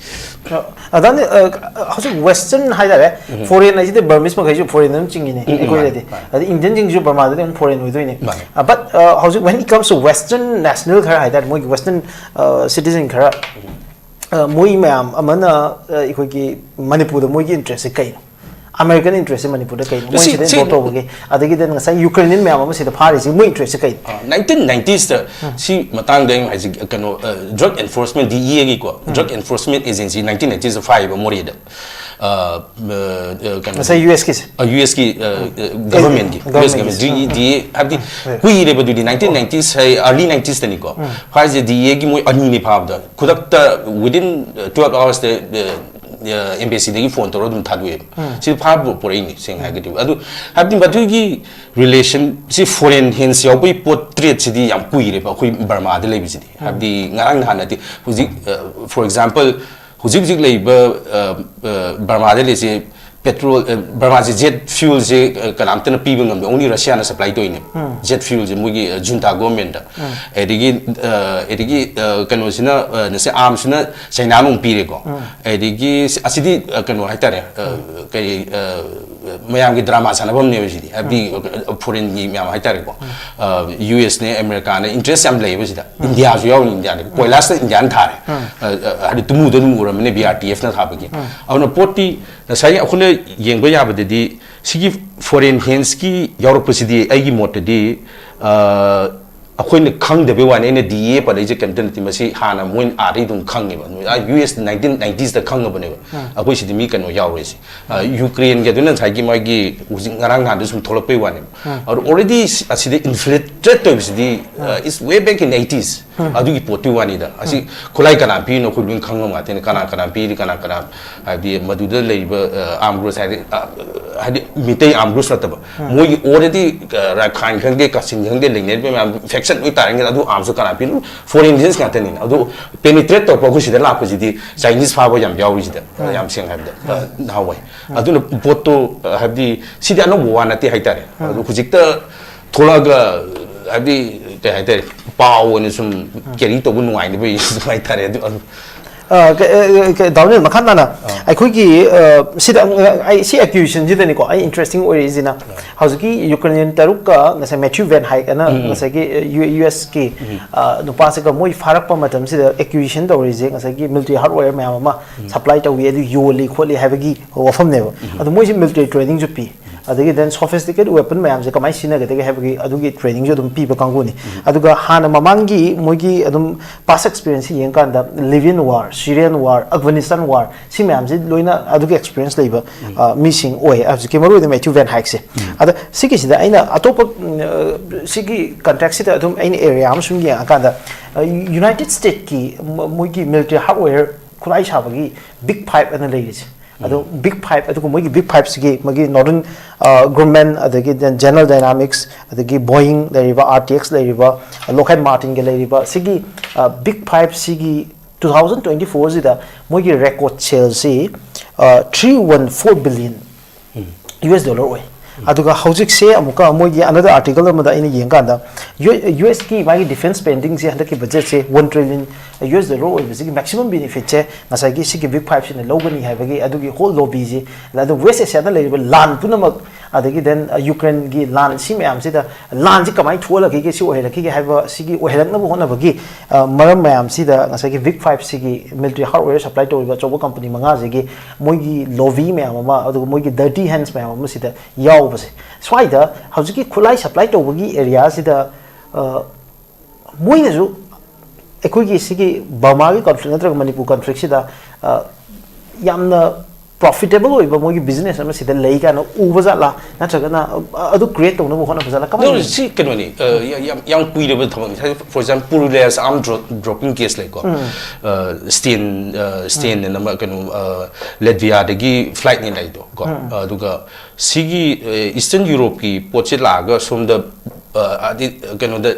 ꯑꯗꯅꯤ, ꯑ, ꯍꯧꯖꯤꯛ Western ꯍꯥꯏꯇꯥꯔꯦ, foreign ꯍꯥꯏꯁꯤꯗꯤ Burmese ꯃꯈꯩꯁꯨ foreign ꯑꯗꯨꯝ ꯆꯤꯡꯉꯤꯅꯦ ꯑꯩꯈꯣꯏꯗꯗꯤ꯫ ꯃꯥꯅꯦ, ꯃꯥꯅꯦ꯫ ꯑꯗꯩ Indian ꯁꯤꯡꯁꯨ ꯕꯔꯃꯥꯗꯗꯤ ꯑꯗꯨꯝ foreign ꯑꯣꯏꯗꯣꯏꯅꯦ꯫ ꯃꯥꯅꯦ꯫ ꯑ, but, ꯑ, ꯍꯧꯖꯤꯛ when it comes to Western national ꯈꯔ ꯍꯥꯏꯇꯥꯔꯦ, ꯃꯣꯏꯒꯤ Western, ꯑ, citizen ꯈꯔ, ꯑ, ꯃꯣꯏ ꯃꯌꯥꯝ ꯑꯃꯅ, ꯑ, ꯑꯩꯈꯣꯏꯒꯤ ꯃꯅꯤꯄꯨꯔꯗ ꯃꯣꯏꯒꯤ interest ꯁꯦ ꯀꯩꯅꯣ? American interest ꯁꯦ ꯃꯅꯤꯄꯨꯔꯗ ꯀꯩꯅꯣ? ꯃꯣꯏ ꯁꯤ- ꯁꯤꯗ ꯁꯤ- import ꯇꯧꯕꯒꯤ, ꯑꯗꯒꯤꯗꯤ ꯉꯁꯥꯏ Ukrainian ꯃꯌꯥꯝ ꯑꯃ ꯁꯤꯗ ꯐꯥꯔꯤꯁꯤ ꯃꯣꯏ interest ꯁꯦ ꯀꯩꯅꯣ? ꯅꯥꯏꯟꯇꯤꯟ ꯅꯥꯏꯟꯇꯤꯁꯇ ꯁꯤ ꯃꯇꯥꯡꯗ ꯑꯩꯅ ꯍꯥꯏꯖꯒꯦ, ꯀꯩꯅꯣ, ꯗ꯭ꯔꯒ ꯑꯦꯟꯐꯣꯔꯁꯃꯦꯟ, ꯗꯤ ꯏ ꯑꯦꯒꯤꯀꯣ, ꯗ꯭ꯔꯒ ꯑꯦꯟꯐꯣꯔꯁꯃꯦꯟ ꯑꯦꯖꯦꯟꯁꯤ ꯅꯥꯏꯟꯇꯤꯟ ꯅꯥꯏꯟꯇꯤꯁꯇ ꯐꯥꯏꯌꯦꯕ ꯃꯣꯔꯦꯗ꯫ ꯑ, ꯑ, ꯀꯩꯅꯣ, ꯉꯁꯥꯏ ꯌꯨ ꯑꯦꯁꯀꯤꯁꯦ꯫ ꯌꯨ ꯑꯦꯁꯀꯤ ꯒꯚꯔꯟꯃꯦꯟꯒꯤ, ꯌꯨ ꯑꯦꯁ ꯒꯚꯔꯟꯃꯦꯟꯒꯤ꯫ ꯒꯚꯔꯟꯃꯦꯟ, ꯗꯤ ꯏ ꯑꯦ ꯍꯥꯏꯕꯗꯤ ꯍꯣꯏ꯫ ꯀꯨꯏꯔꯦꯕ ꯑꯗꯨꯗꯤ, ꯅꯥꯏꯟꯇꯤꯟ ꯅꯥꯏꯟꯇꯤꯁ ꯍꯥꯏ, ꯑꯥꯔꯂꯤ ꯅꯥꯏꯟꯇꯤꯁꯇꯅꯤꯀꯣ꯫ ꯍꯥꯏꯁꯦ ꯗꯤ ꯏ ꯑꯦꯒꯤ ꯃꯣꯏ ꯑꯅꯤꯅꯤ ꯐꯥꯕꯗ, ꯈꯨꯗꯛꯇ within twelve hours ꯇ ꯑꯦꯝꯕꯦꯁꯤꯗꯒꯤ ꯐꯣꯟ ꯇꯧꯔꯒ ꯑꯗꯨꯝ ꯊꯥꯗꯣꯛꯑꯦꯕ꯫ ꯁꯤꯗ ꯐꯥꯕ ꯄꯣꯔꯛꯏꯅꯤ, ꯁꯦꯡꯅ ꯍꯥꯏꯔꯒꯗꯤ꯫ ꯑꯗꯨ ꯍꯥꯏꯕꯗꯤ ꯃꯗꯨꯒꯤ ꯔꯤꯂꯦꯁꯟꯁꯤ, ꯐꯣꯔꯦꯟ ꯍꯦꯟꯁ ꯌꯥꯎꯕꯒꯤ ꯄꯣꯠ ꯇ꯭ꯔꯦꯠꯁꯤꯗꯤ ꯌꯥꯝ ꯀꯨꯏꯔꯦꯕ ꯑꯩꯈꯣꯏ ꯕꯔꯃꯥꯗ ꯂꯩꯕꯁꯤꯗꯤ꯫ ꯍꯥꯏꯕꯗꯤ ꯉꯔꯥꯡ ꯅꯍꯥꯟ ꯅꯠꯇꯦ꯫ ꯍꯧꯖꯤꯛ, for example, ꯍꯧꯖꯤꯛ ꯍꯧꯖꯤꯛ ꯂꯩꯔꯤꯕ, ꯑ, ꯑ, ꯕꯔꯃꯥꯗ ꯂꯩꯔꯤꯁꯦ ꯄꯦꯇ꯭ꯔꯣꯜ, ꯑ, ꯕꯔꯃꯥꯁꯦ ꯖꯦꯠ ꯐ꯭ꯌꯨꯜꯁꯦ, ꯑ, ꯀꯅꯥꯝꯇꯅ ꯄꯤꯕ ꯉꯝꯗꯦ, only ꯔꯁꯤꯌꯥꯅ ꯁꯄ꯭ꯂꯥꯏ ꯇꯧꯔꯤꯅꯦ꯫ ꯖꯦꯠ ꯐ꯭ꯌꯨꯜꯁꯦ ꯃꯣꯏꯒꯤ, ꯑ, ꯖꯨꯟꯇꯥ ꯒꯣꯔꯃꯦꯟꯗ꯫ ꯑꯗꯒꯤ, ꯑ, ꯑꯗꯒꯤ, ꯑ, ꯀꯩꯅꯣꯁꯤꯅ, ꯑ, ꯅꯁꯦ ꯑꯥꯔꯝꯁꯤꯅ ꯆꯩꯅꯥꯅ ꯑꯃꯨꯛ ꯄꯤꯔꯦꯀꯣ꯫ ꯑꯗꯒꯤ ꯁꯤ- ꯑꯁꯤꯗꯤ, ꯑ, ꯀꯩꯅꯣ ꯍꯥꯏꯇꯥꯔꯦ, ꯑ, ꯀꯔꯤ, ꯑ, ꯃꯌꯥꯝꯒꯤ ꯗ꯭ꯔꯃꯥ ꯁꯥꯟꯅꯐꯝꯅꯦꯕ ꯁꯤꯗꯤ, ꯍꯥꯏꯕꯗꯤ ꯐꯣꯔꯦꯟꯒꯤ ꯃꯌꯥꯝ ꯍꯥꯏꯇꯥꯔꯦꯀꯣ꯫ ꯌꯨ ꯑꯦꯁꯅꯦ, ꯑꯃꯦꯔꯤꯀꯥꯅ ꯏꯟꯇꯔꯦꯁ ꯌꯥꯝ ꯂꯩꯌꯦꯕ ꯁꯤꯗ꯫ ꯏꯟꯗꯤꯌꯥꯁꯨ ꯌꯥꯎꯔꯤ, ꯏꯟꯗꯤꯌꯥꯅ ꯀꯣꯏꯂꯥꯁꯇ ꯏꯟꯗꯤꯌꯥꯅ ꯊꯥꯔꯦ꯫ ꯑ, ꯑ, ꯍꯥꯏꯗꯤ ꯇꯨꯃꯨꯗ ꯑꯗꯨꯝ ꯎꯔꯝꯃꯅꯤ, ꯕꯤ ꯑꯥꯔ ꯇꯤ ꯑꯦꯐꯅ ꯊꯥꯕꯒꯤ꯫ ꯑꯗꯨꯅ ꯄꯣꯠꯇꯤ ꯉꯁꯥꯏꯒꯤ ꯑꯩꯈꯣꯏꯅ ꯌꯦꯡꯕ ꯌꯥꯕꯗꯗꯤ ꯁꯤꯒꯤ ꯐꯣꯔꯦꯟ ꯍꯦꯟꯁꯀꯤ ꯌꯥꯎꯔꯛꯄꯁꯤꯗꯤ ꯑꯩꯒꯤ ꯃꯣꯠꯇꯗꯤ, ꯑ, ꯑꯩꯈꯣꯏꯅ ꯈꯪꯗꯕꯩ ꯋꯥꯅꯤ꯫ ꯑꯩꯅ ꯗꯤ ꯏ ꯑꯦ ꯄꯜꯂꯛꯏꯁꯦ ꯀꯩꯝꯇ ꯅꯠꯇꯦ, ꯃꯁꯤ ꯍꯥꯟꯅ ꯃꯣꯏꯅ ꯑꯥꯗꯩ ꯑꯗꯨꯝ ꯈꯪꯉꯦꯕ꯫ ꯌꯨ ꯑꯦꯁ ꯅꯥꯏꯟꯇꯤꯟ ꯅꯥꯏꯟꯇꯤꯁꯇ ꯈꯪꯉꯕꯅꯦꯕ꯫ ꯑꯩꯈꯣꯏ ꯁꯤꯗꯤ ꯃꯤ ꯀꯩꯅꯣ ꯌꯥꯎꯔꯣꯏꯁꯦ꯫ ꯑ, ꯌꯨꯀ꯭ꯔꯦꯟꯒꯤ ꯑꯗꯨꯅ ꯉꯁꯥꯏꯒꯤ ꯃꯥꯒꯤ ꯍꯧꯖꯤꯛ ꯉꯔꯥꯡ ꯅꯍꯥꯟꯗ ꯁꯨꯝ ꯊꯣꯛꯂꯛꯄꯩ ꯋꯥꯅꯦꯕ꯫ ꯑꯗꯣ already ꯁꯤ- ꯑꯁꯤꯗ infiltrate ꯇꯧꯔꯤꯁꯤꯗꯤ, ꯑ, is way back in eighties꯫ ꯑꯗꯨꯒꯤ ꯄꯣꯠꯇꯨꯒꯤ ꯋꯥꯅꯤꯗ꯫ ꯑꯁꯤ ꯈꯨꯠꯂꯥꯏ ꯀꯅꯥ ꯄꯤꯔꯤꯅꯣ ꯑꯩꯈꯣꯏ ꯂꯣꯏ ꯈꯪꯕ ꯉꯥꯛꯇꯅꯤ꯫ ꯀꯅꯥ ꯀꯅꯥ ꯄꯤꯔꯤ, ꯀꯅꯥ ꯀꯅꯥ, ꯍꯥꯏꯗꯤ ꯃꯗꯨꯗ ꯂꯩꯔꯤꯕ, ꯑ, armed groups ꯍꯥꯏꯗꯤ, ꯑ, ꯍꯥꯏꯗꯤ ꯃꯤꯇꯩ armed groups ꯅꯠꯇꯕ꯫ ꯃꯣꯏꯒꯤ already, ꯑ, ꯔꯥꯈꯥꯏꯟ ꯈꯪꯗꯦ, ꯀꯥꯆꯤꯟ ꯈꯪꯗꯦ, ꯂꯩꯅꯔꯤꯕ ꯃꯌꯥꯝ ꯐꯦꯛ ꯁꯟ ꯑꯣꯏꯇꯥꯔꯒꯗꯤ ꯑꯗꯨ ꯑꯥꯔꯝꯁꯨ ꯀꯅꯥ ꯄꯤꯅꯤ? ꯐꯣꯔꯦꯟ ꯏꯟꯇꯦꯂꯤꯖꯦꯟꯁ ꯉꯥꯛꯇꯅꯤꯅ꯫ ꯑꯗꯨ ꯄꯦꯅꯤꯇ꯭ꯔꯦꯠ ꯇꯧꯔꯛꯄ ꯑꯩꯈꯣꯏ ꯁꯤꯗ ꯂꯥꯛꯄꯁꯤꯗꯤ ꯆꯥꯏꯅꯤꯁ ꯐꯥꯕ ꯌꯥꯝ ꯌꯥꯎꯔꯤꯁꯤꯗ, ꯌꯥꯝ ꯁꯦꯡꯅ ꯍꯥꯏꯕꯗ, ꯑ, ꯅꯍꯥꯟꯋꯥꯏ꯫ ꯑꯗꯨꯅ ꯄꯣꯠꯇꯣ, ꯑ, ꯍꯥꯏꯕꯗꯤ ꯁꯤꯗꯤ ꯑꯅꯧꯕ ꯋꯥ ꯅꯠꯇꯦ ꯍꯥꯏꯇꯥꯔꯦ꯫ ꯑꯗꯨ ꯍꯧꯖꯤꯛꯇ ꯊꯣꯛꯂꯛꯑꯒ, ꯍꯥꯏꯕꯗꯤ, ꯀꯩ ꯍꯥꯏꯇꯥꯔꯦ, ꯄꯥꯎ ꯑꯣꯏꯅ ꯁꯨꯝ ꯀꯦꯔꯤ ꯇꯧꯕ ꯅꯨꯡꯉꯥꯏꯅꯕ ꯑꯗꯨꯝ ꯍꯥꯏꯇꯥꯔꯦ꯫ ꯑꯗꯨ, ꯑꯗꯨ ꯑ, ꯀ-, ꯑ, ꯀ-, ꯗꯥꯎꯅꯤꯜ, ꯃꯈꯥ ꯇꯥꯅ ꯑꯩꯈꯣꯏꯒꯤ, ꯑ, ꯁꯤꯗ, ꯑ, ꯑꯩ ꯁꯤ ꯑꯦꯀ꯭ꯌꯨꯖꯤꯁꯟꯁꯤꯗꯅꯤꯀꯣ ꯑꯩ ꯏꯟꯇꯔꯦꯁꯇꯤꯡ ꯑꯣꯏꯔꯛꯏꯁꯤꯅ, ꯍꯧꯖꯤꯛꯀꯤ ꯌꯨꯀ꯭ꯔꯦꯅꯤꯌꯟ ꯇꯔꯨꯛꯀ ꯉꯁꯥꯏ ꯃꯦꯊ꯭ꯌꯨ ꯚꯦꯟ ꯍꯥꯏꯛ ꯑꯅ ꯉꯁꯥꯏꯒꯤ, ꯑ, ꯌꯨ-, ꯌꯨ ꯑꯦꯁꯀꯤ, ꯑ, ꯅꯨꯄꯥꯁꯤꯒ ꯃꯣꯏ ꯐꯥꯔꯛꯄ ꯃꯇꯝꯁꯤꯗ ꯑꯦꯀ꯭ꯌꯨꯖꯤꯁꯟ ꯇꯧꯔꯤꯁꯦ ꯉꯁꯥꯏꯒꯤ ꯃꯤꯂꯤꯇꯔꯤ ꯍꯥꯔꯗꯋꯦꯌꯔ ꯃꯌꯥꯝ ꯑꯃ ꯁꯄ꯭ꯂꯥꯏ ꯇꯧꯏ, ꯑꯗꯨ ꯌꯣꯜꯂꯤ ꯈꯣꯠꯂꯤ ꯍꯥꯏꯕꯒꯤ ꯋꯥꯐꯝꯅꯦꯕ꯫ ꯑꯗꯣ ꯃꯣꯏꯁꯦ ꯃꯤꯂꯤꯇꯔꯤ ꯇ꯭ꯔꯦꯅꯤꯡꯁꯨ ꯄꯤ, ꯑꯗꯒꯤ then sophisticated weapon ꯃꯌꯥꯝꯁꯦ ꯀꯃꯥꯏꯅ ꯁꯤꯖꯤꯟꯅꯒꯗꯒꯦ ꯍꯥꯏꯕꯒꯤ ꯑꯗꯨꯒꯤ ꯇ꯭ꯔꯦꯅꯤꯡꯁꯨ ꯑꯗꯨꯝ ꯄꯤꯕ ꯀꯥꯡꯕꯨꯅꯤ꯫ ꯑꯗꯨꯒ ꯍꯥꯟꯅ ꯃꯃꯥꯡꯒꯤ ꯃꯣꯏꯒꯤ ꯑꯗꯨꯝ past experience ꯁꯤ ꯌꯦꯡꯀꯥꯟꯗ Libyan war, Syrian war, Afghanistan war, ꯁꯤ ꯃꯌꯥꯝꯁꯤ ꯂꯣꯏꯅ ꯑꯗꯨꯒꯤ ꯑꯦꯛꯁꯄꯤꯔꯤꯌꯦꯟꯁ ꯂꯩꯕ, ꯑ, ꯃꯤꯁꯤꯡ ꯑꯣꯏ ꯍꯧꯖꯤꯛꯀꯤ ꯃꯔꯨꯑꯣꯏꯅ ꯃꯦꯊ꯭ꯌꯨ ꯚꯦꯟ ꯍꯥꯏꯛꯁꯦ꯫ ꯑꯗ ꯁꯤꯒꯤꯁꯤꯗ ꯑꯩꯅ ꯑꯇꯣꯞꯄ, ꯎꯝ, ꯑ, ꯁꯤꯒꯤ ꯀꯟꯇꯦꯛꯁꯁꯤꯗ ꯑꯗꯨꯝ ꯑꯩꯅ ꯑꯦꯔꯤꯌꯥ ꯑꯃ ꯁꯨꯝ ꯌꯦꯡꯉꯀꯥꯟꯗ, ꯑ, ꯌꯨꯅꯥꯏꯇꯦꯗ ꯁ꯭ꯇꯦꯠꯀꯤ ꯃ-, ꯃꯣꯏꯒꯤ ꯃꯤꯂꯤꯇꯔꯤ ꯍꯥꯔꯗꯋꯦꯌꯔ ꯈꯨꯠꯂꯥꯏ ꯁꯥꯕꯒꯤ ꯕꯤꯛ ꯐꯥꯏꯚ ꯑꯅ ꯂꯩꯔꯤꯁꯦ꯫ ꯑꯗꯣ ꯕꯤꯛ ꯐꯥꯏꯚ, ꯑꯗꯨꯒ ꯃꯣꯏꯒꯤ ꯕꯤꯛ ꯐꯥꯏꯚꯁꯤꯒꯤ ꯃꯣꯏꯒꯤ Northrop Grumman, ꯑꯗꯒꯤ General Dynamics, ꯑꯗꯒꯤ Boeing ꯂꯩꯔꯤꯕ, R T X ꯂꯩꯔꯤꯕ, Lockheed Martinꯒ ꯂꯩꯔꯤꯕ ꯁꯤꯒꯤ, ꯑ, ꯕꯤꯛ ꯐꯥꯏꯚꯁꯤꯒꯤ two thousand twenty fourꯁꯤꯗ ꯃꯣꯏꯒꯤ ꯔꯦꯀꯣꯔꯗ ꯁꯦꯜꯁꯤ, ꯑ, three one four billion U S dollar ꯑꯣꯏ꯫ ꯑꯗꯨꯒ ꯍꯧꯖꯤꯛꯁꯦ ꯑꯃꯨꯛꯀ ꯃꯣꯏꯒꯤ another article ꯑꯃꯗ ꯑꯩꯅ ꯌꯦꯡꯀꯥꯟꯗ ꯌꯨ ꯑꯦꯁꯀꯤ ꯃꯥꯒꯤ ꯗꯤꯐꯦꯟꯁ ꯁ꯭ꯄꯦꯟꯗꯤꯡꯁꯦ ꯍꯟꯗꯛꯀꯤ ꯕꯖꯦꯠꯁꯦ one trillion U S dollar ꯑꯣꯏꯕꯁꯤꯒꯤ ꯃꯦꯛꯁꯤꯃꯝ ꯕꯦꯅꯤꯐꯤꯠꯁꯦ ꯉꯁꯥꯏꯒꯤ ꯁꯤꯒꯤ ꯕꯤꯛ ꯐꯥꯏꯚꯁꯤꯅ ꯂꯧꯒꯅꯤ ꯍꯥꯏꯕꯒꯤ ꯑꯗꯨꯒꯤ ꯍꯣꯜ ꯂꯣꯕꯤꯁꯤ, ꯑꯗꯨ ꯋꯦꯁ ꯑꯦꯁꯤꯌꯥꯗ ꯂꯩꯔꯤꯕ ꯂꯥꯟ ꯄꯨꯝꯅꯃꯛ, ꯑꯗꯒꯤ then ꯌꯨꯀ꯭ꯔꯦꯟꯒꯤ ꯂꯥꯟ, ꯁꯤ ꯃꯌꯥꯝꯁꯤꯗ ꯂꯥꯟꯁꯤ ꯀꯃꯥꯏꯅ ꯊꯣꯛꯍꯜꯂꯛꯈꯤꯒꯦ, ꯁꯤ ꯑꯣꯏꯍꯜꯂꯛꯈꯤꯒꯦ ꯍꯥꯏꯕ, ꯁꯤꯒꯤ ꯑꯣꯏꯍꯜꯂꯛꯅꯕ ꯍꯣꯠꯅꯕꯒꯤ, ꯑ, ꯃꯔꯝ ꯃꯌꯥꯝꯁꯤꯗ ꯉꯁꯥꯏꯒꯤ ꯕꯤꯛ ꯐꯥꯏꯚꯁꯤꯒꯤ ꯃꯤꯂꯤꯇꯔꯤ ꯍꯥꯔꯗꯋꯦꯌꯔ ꯁꯄ꯭ꯂꯥꯏ ꯇꯧꯔꯤꯕ ꯑꯆꯧꯕ ꯀꯝꯄꯅꯤ ꯃꯉꯥꯁꯤꯒꯤ ꯃꯣꯏꯒꯤ ꯂꯣꯕꯤ ꯃꯌꯥꯝ ꯑꯃ, ꯑꯗꯨꯒ ꯃꯣꯏꯒꯤ ꯗꯔꯇꯤ ꯍꯦꯟꯁ ꯃꯌꯥꯝ ꯑꯃ ꯁꯤꯗ ꯌꯥꯎꯕꯁꯦ, ꯁ꯭ꯋꯥꯏꯗ ꯍꯧꯖꯤꯛꯀꯤ ꯈꯨꯠꯂꯥꯏ ꯁꯄ꯭ꯂꯥꯏ ꯇꯧꯕꯒꯤ ꯑꯦꯔꯤꯌꯥꯁꯤꯗ, ꯑ, ꯃꯣꯏꯅꯁꯨ ꯑꯩꯈꯣꯏꯒꯤ ꯁꯤꯒꯤ ꯕꯔꯃꯥꯒꯤ ꯀꯟꯐ꯭ꯂꯤꯛ ꯅꯠꯇ꯭ꯔꯒ ꯃꯅꯤꯄꯨꯔ ꯀꯟꯐ꯭ꯂꯤꯛꯁꯤꯗ, ꯑ, ꯌꯥꯝꯅ ꯄ꯭ꯔꯣꯐꯤꯇꯦꯕꯜ ꯑꯣꯏꯕ ꯃꯣꯏꯒꯤ ꯕꯤꯖꯤꯅꯦꯁ ꯑꯃ ꯁꯤꯗ ꯂꯩ ꯀꯥꯏꯅ ꯎꯕ ꯖꯥꯠꯂꯥ, ꯅꯠꯇ꯭ꯔꯒꯅ, ꯑ, ꯑꯗꯨ ꯀ꯭ꯔꯤꯌꯦꯠ ꯇꯧꯅꯕ ꯍꯣꯠꯅꯕ ꯖꯥꯠꯂꯥ? ꯀꯃꯥꯏꯅ ꯅꯣ, ꯎꯏ? ꯁꯤ ꯀꯩꯅꯣꯅꯤ, ꯑ, ꯌꯥꯝ, ꯌꯥꯝ, ꯌꯥꯝ ꯀꯨꯏꯔꯕ ꯊꯕꯛꯅꯤ꯫ ꯍꯥꯏꯗꯤ, for example, Purulia's arm dro-, dropping case ꯂꯩꯀꯣ꯫ ꯑ, ꯁ꯭ꯇꯦꯟ, ꯑ, ꯁ꯭ꯇꯦꯟ ꯑꯅ ꯑꯃ ꯀꯩꯅꯣ, ꯑ, ꯂꯦꯠꯚꯤꯌꯥꯗꯒꯤ ꯐ꯭ꯂꯥꯏꯠꯅꯦꯅ ꯂꯥꯛꯏꯗꯣ ꯀꯣ꯫ ꯑꯗꯨꯒ ꯁꯤꯒꯤ, ꯑ, ꯏꯁꯇꯔꯟ ꯌꯨꯔꯣꯞꯀꯤ ꯄꯣꯠꯁꯦ ꯂꯥꯛꯑꯒ ꯁꯣꯝꯗ, ꯑ, ꯍꯥꯏꯗꯤ, ꯀꯩꯅꯣꯗ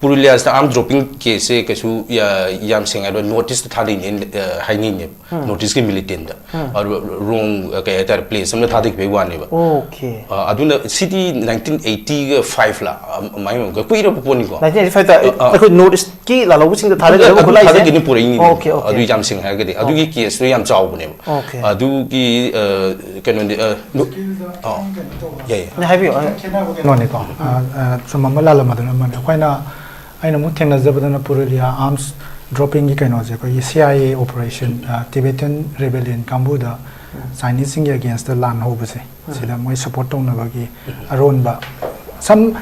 ꯄꯨꯔꯨꯂꯤꯌꯥꯁꯤꯗ ꯑꯥꯔꯝ ꯗ꯭ꯔꯣꯄꯤꯡ ꯀꯦꯁꯁꯦ ꯀꯩꯁꯨ ꯌꯥ-, ꯌꯥꯝ ꯁꯦꯡꯅ ꯍꯥꯏꯔꯕꯗ ꯅꯣꯔꯠ ꯏꯁꯇ ꯊꯥꯗꯩꯅꯦ, ꯑ, ꯍꯥꯏꯅꯩꯅꯦꯕ꯫ ꯅꯣꯔꯠ ꯏꯁꯀꯤ ꯃꯤꯂꯤꯇꯦꯟꯗ꯫ ꯑꯗꯨ ꯔꯣꯡ, ꯑ, ꯀꯩ ꯍꯥꯏꯇꯥꯔꯦ, ꯄ꯭ꯂꯦꯁ ꯑꯃꯗ ꯊꯥꯗꯈꯤꯕꯒꯤ ꯋꯥꯅꯦꯕ꯫ ꯑꯣꯀꯦ꯫ ꯑ, ꯑꯗꯨꯅ ꯁꯤꯗꯤ ꯅꯥꯏꯟꯇꯤꯟ ꯑꯩꯠꯇꯤꯒ ꯐꯥꯏꯚ ꯂ, ꯑ, ꯑꯗꯨꯃꯥꯏꯅ ꯑꯣꯏꯔꯝꯒꯅꯤ, ꯀꯨꯏꯔꯕ ꯄꯣꯠꯅꯤꯀꯣ꯫ ꯅꯥꯏꯟꯇꯤꯟ ꯑꯩꯠꯇꯤ ꯐꯥꯏꯚꯇ ꯑ, ꯑ꯫ ꯑꯩꯈꯣꯏ ꯅꯣꯔꯠ ꯏꯁꯀꯤ ꯂꯥꯜꯍꯧꯕꯁꯤꯡꯗ ꯊꯥꯗꯈꯤꯕ ꯑꯗꯨ ꯈꯨꯠꯂꯥꯏꯁꯦ? ꯊꯥꯗꯈꯤꯅꯤ ꯄꯨꯔꯛꯏꯅꯤ꯫ Okay, okay. ꯑꯗꯨ ꯌꯥꯝ ꯁꯦꯡꯅ ꯍꯥꯏꯔꯒꯗꯤ ꯑꯗꯨꯒꯤ ꯀꯦꯁꯇꯣ ꯌꯌꯥꯝ ꯆꯥꯎꯕꯅꯦꯕ꯫ ꯑꯣꯀꯦ꯫ ꯑꯗꯨꯒꯤ, ꯑ, ꯀꯩꯅꯣꯗꯤ, ꯑ, ꯅꯨ-, ꯑ, ꯌꯥꯏ, ꯌꯥꯏ꯫ ꯅ ꯍꯥꯏꯕꯤꯌꯨ꯫ ꯑ, ꯀꯩꯅꯣꯅꯤꯀꯣ, ꯑ, ꯑ, ꯆꯨꯝꯕ ꯑꯃ ꯂꯥꯜꯂꯝꯕꯗꯨꯅ ꯑꯃꯅꯤ꯫ ꯑꯩꯈꯣꯏꯅ, ꯑꯩꯅ ꯑꯃꯨꯛ ꯊꯦꯡꯅꯖꯕꯗꯅ ꯄꯨꯔꯨꯂꯤꯌꯥ ꯑꯥꯔꯝꯁ ꯗ꯭ꯔꯣꯄꯤꯡꯒꯤ ꯀꯩꯅꯣꯁꯦ, ꯑꯩꯈꯣꯏꯒꯤ ꯁꯤ ꯑꯥꯏ ꯑꯦ ꯑꯣꯄꯔꯦꯁꯟ, ꯑ, ꯇꯤꯕꯦꯇꯟ ꯔꯦꯕꯦꯂꯤꯌꯟ ꯀꯥꯡꯕꯨꯗ ꯆꯥꯏꯅꯤꯁꯁꯤꯡꯒꯤ ꯑꯒꯦꯟꯁꯇ ꯂꯥꯟ ꯍꯧꯕꯁꯦ, ꯁꯤꯗ ꯃꯣꯏ ꯁꯞꯄꯣꯔꯠ ꯇꯧꯅꯕꯒꯤ ꯑꯔꯣꯟꯕ ꯁꯝ,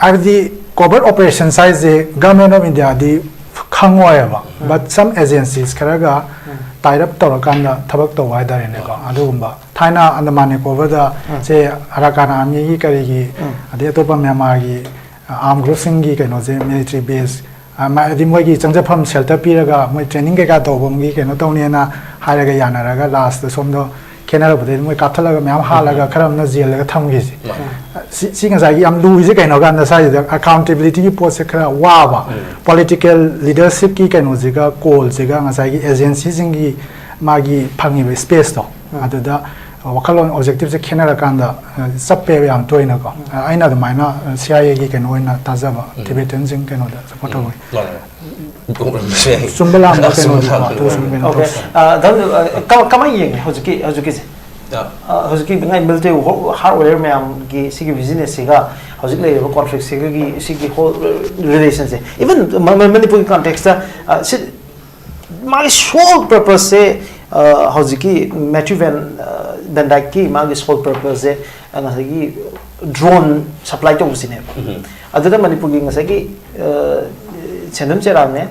ꯍꯥꯏꯕꯗꯤ ꯀꯣꯚꯔꯠ ꯑꯣꯄꯔꯦꯁꯟꯁ ꯍꯥꯏꯁꯦ ꯒꯚꯔꯟꯃꯦꯟ ꯑꯣꯐ ꯏꯟꯗꯤꯌꯥꯗꯤ ꯈꯪꯉꯣꯏꯕ, ꯕꯠ ꯁꯝ ꯑꯦꯖꯦꯟꯁꯤꯁ ꯈꯔꯒ ꯇꯥꯏꯠ ꯑꯞ ꯇꯧꯔꯀꯥꯟꯗ ꯊꯕꯛ ꯇꯧꯕ ꯍꯥꯏꯇꯥꯔꯦꯅꯦꯀꯣ꯫ ꯑꯗꯨꯒꯨꯝꯕ ꯊꯥꯏꯅ ꯑꯟꯗꯃꯥꯟ ꯅꯤꯀꯣꯕꯔꯗ ꯁꯦ ꯑꯔꯥꯀꯥꯟ ꯑꯥꯔꯃꯤꯒꯤ ꯀꯔꯤꯒꯤ ꯑꯗꯩ ꯑꯇꯣꯞꯄ ꯃ꯭ꯌꯥꯟꯃꯥꯔꯒꯤ ꯑꯥꯔꯝ ꯒ꯭ꯔꯨꯞꯁꯤꯡꯒꯤ ꯀꯩꯅꯣꯁꯦ, ꯃꯤꯂꯤꯇꯔꯤ ꯕꯦꯁ, ꯍꯥꯏꯗꯤ ꯃꯣꯏꯒꯤ ꯆꯪꯖꯐꯝ ꯁꯦꯜꯇꯔ ꯄꯤꯔꯒ ꯃꯣꯏ ꯇ꯭ꯔꯦꯅꯤꯡ ꯀꯩꯀꯥ ꯇꯧꯕꯒꯤ ꯀꯩꯅꯣ ꯇꯧꯅꯦꯅ ꯍꯥꯏꯔꯒ ꯌꯥꯅꯔꯒ ꯂꯥꯁꯇ ꯁꯣꯝꯗ ꯈꯦꯠꯅꯔꯛꯄꯗꯒꯤ ꯃꯣꯏ ꯀꯥꯞꯊꯠꯂꯒ ꯃꯌꯥꯝ ꯍꯥꯠꯂꯒ ꯈꯔ ꯑꯃꯅ ꯖꯦꯜꯗꯒ ꯊꯝꯈꯤꯁꯦ꯫ ꯁꯤ, ꯁꯤ ꯉꯁꯥꯏꯒꯤ ꯌꯥꯝ ꯂꯨꯔꯤꯁꯦ ꯀꯩꯅꯣ ꯀꯥꯟꯗ ꯁ꯭ꯋꯥꯏꯁꯤꯗ ꯑꯦꯀꯥꯎꯟꯇꯦꯕꯤꯂꯤꯇꯤꯒꯤ ꯄꯣꯠꯁꯦ ꯈꯔ ꯋꯥꯕ, ꯄꯣꯂꯤꯇꯤꯀꯦꯜ ꯂꯤꯗꯔꯁꯤꯞꯀꯤ ꯀꯩꯅꯣꯁꯤꯒ ꯀꯣꯜꯁꯤꯒ ꯉꯁꯥꯏꯒꯤ ꯑꯦꯖꯦꯟꯁꯤꯁꯤꯡꯒꯤ ꯃꯥꯒꯤ ꯐꯪꯉꯤꯕ ꯁ꯭ꯄꯦꯁꯇꯣ, ꯑꯗꯨꯗ ꯋꯥꯈꯜꯂꯣꯟ ꯑꯣꯕꯖꯦꯛꯇꯤꯞꯁꯦ ꯈꯦꯠꯅꯔꯀꯥꯟꯗ, ꯑ, ꯆꯞꯄꯦꯕ ꯌꯥꯝ ꯇꯣꯏꯅꯀꯣ꯫ ꯑ, ꯑꯩꯅ ꯑꯗꯨꯃꯥꯏꯅ, ꯑ, ꯁꯤ ꯑꯥꯏ ꯑꯦꯒꯤ ꯀꯩꯅꯣ ꯑꯣꯏꯅ ꯇꯥꯖꯕ, ꯇꯤꯕꯦꯇꯟꯁꯤꯡ ꯀꯩꯅꯣꯗ ꯁꯞꯄꯣꯔꯠ ꯇꯧꯕꯒꯤ꯫ ꯃꯥꯅꯦ꯫ ꯆꯨꯝꯕ ꯂꯥꯟꯕ ꯆꯨꯝꯕ ꯂꯥꯟꯕ ꯀꯩꯅꯣꯗꯤ ꯀꯣ, ꯑꯗꯨ ꯁꯨꯝ ꯀꯩꯅꯣ ꯑꯣꯀꯦ꯫ ꯇꯧꯁꯤ꯫ ꯑ, ꯀꯃꯥꯏꯅ ꯌꯦꯡꯉꯦ ꯍꯧꯖꯤꯛꯀꯤ, ꯍꯧꯖꯤꯛꯀꯤꯁꯦ? ꯑ, ꯍꯧꯖꯤꯛꯀꯤ ꯉꯥꯏ ꯃꯤꯂꯤꯇꯔꯤ ꯍꯥꯔꯗꯋꯦꯌꯔ ꯃꯌꯥꯝꯒꯤ ꯁꯤꯒꯤ ꯕꯤꯖꯤꯅꯦꯁꯁꯤꯒ ꯍꯧꯖꯤꯛ ꯂꯩꯔꯤꯕ ꯀꯣꯟꯐ꯭ꯂꯤꯛꯁꯤꯒꯤ ꯁꯤꯒꯤ ꯍꯣꯜ ꯔꯤꯂꯦꯁꯟꯁꯦ, ꯏꯚꯟ ꯃꯅꯤꯄꯨꯔꯒꯤ ꯀꯟꯇꯦꯛꯁꯇ, ꯑ, ꯁꯤ ꯃꯥꯒꯤ ꯁꯣꯜ ꯄꯔꯄꯁꯁꯦ, ꯑ, ꯍꯧꯖꯤꯛꯀꯤ ꯃꯦꯊ꯭ꯌꯨ ꯚꯦꯟ, ꯑ, ꯚꯦꯟ ꯗꯥꯏꯛꯀꯤ ꯃꯥꯒꯤ ꯁꯣꯜ ꯄꯔꯄꯁꯁꯦ, ꯑ, ꯉꯁꯥꯏꯒꯤ ꯗ꯭ꯔꯣꯟ ꯁꯄ꯭ꯂꯥꯏ ꯇꯧꯕꯁꯤꯅꯦꯕ꯫ ꯑꯗꯨꯗ ꯃꯅꯤꯄꯨꯔꯒꯤ ꯉꯁꯥꯏꯒꯤ, ꯑ, ꯁꯦꯟꯖꯝ ꯆꯦꯔꯥꯡꯅꯦ,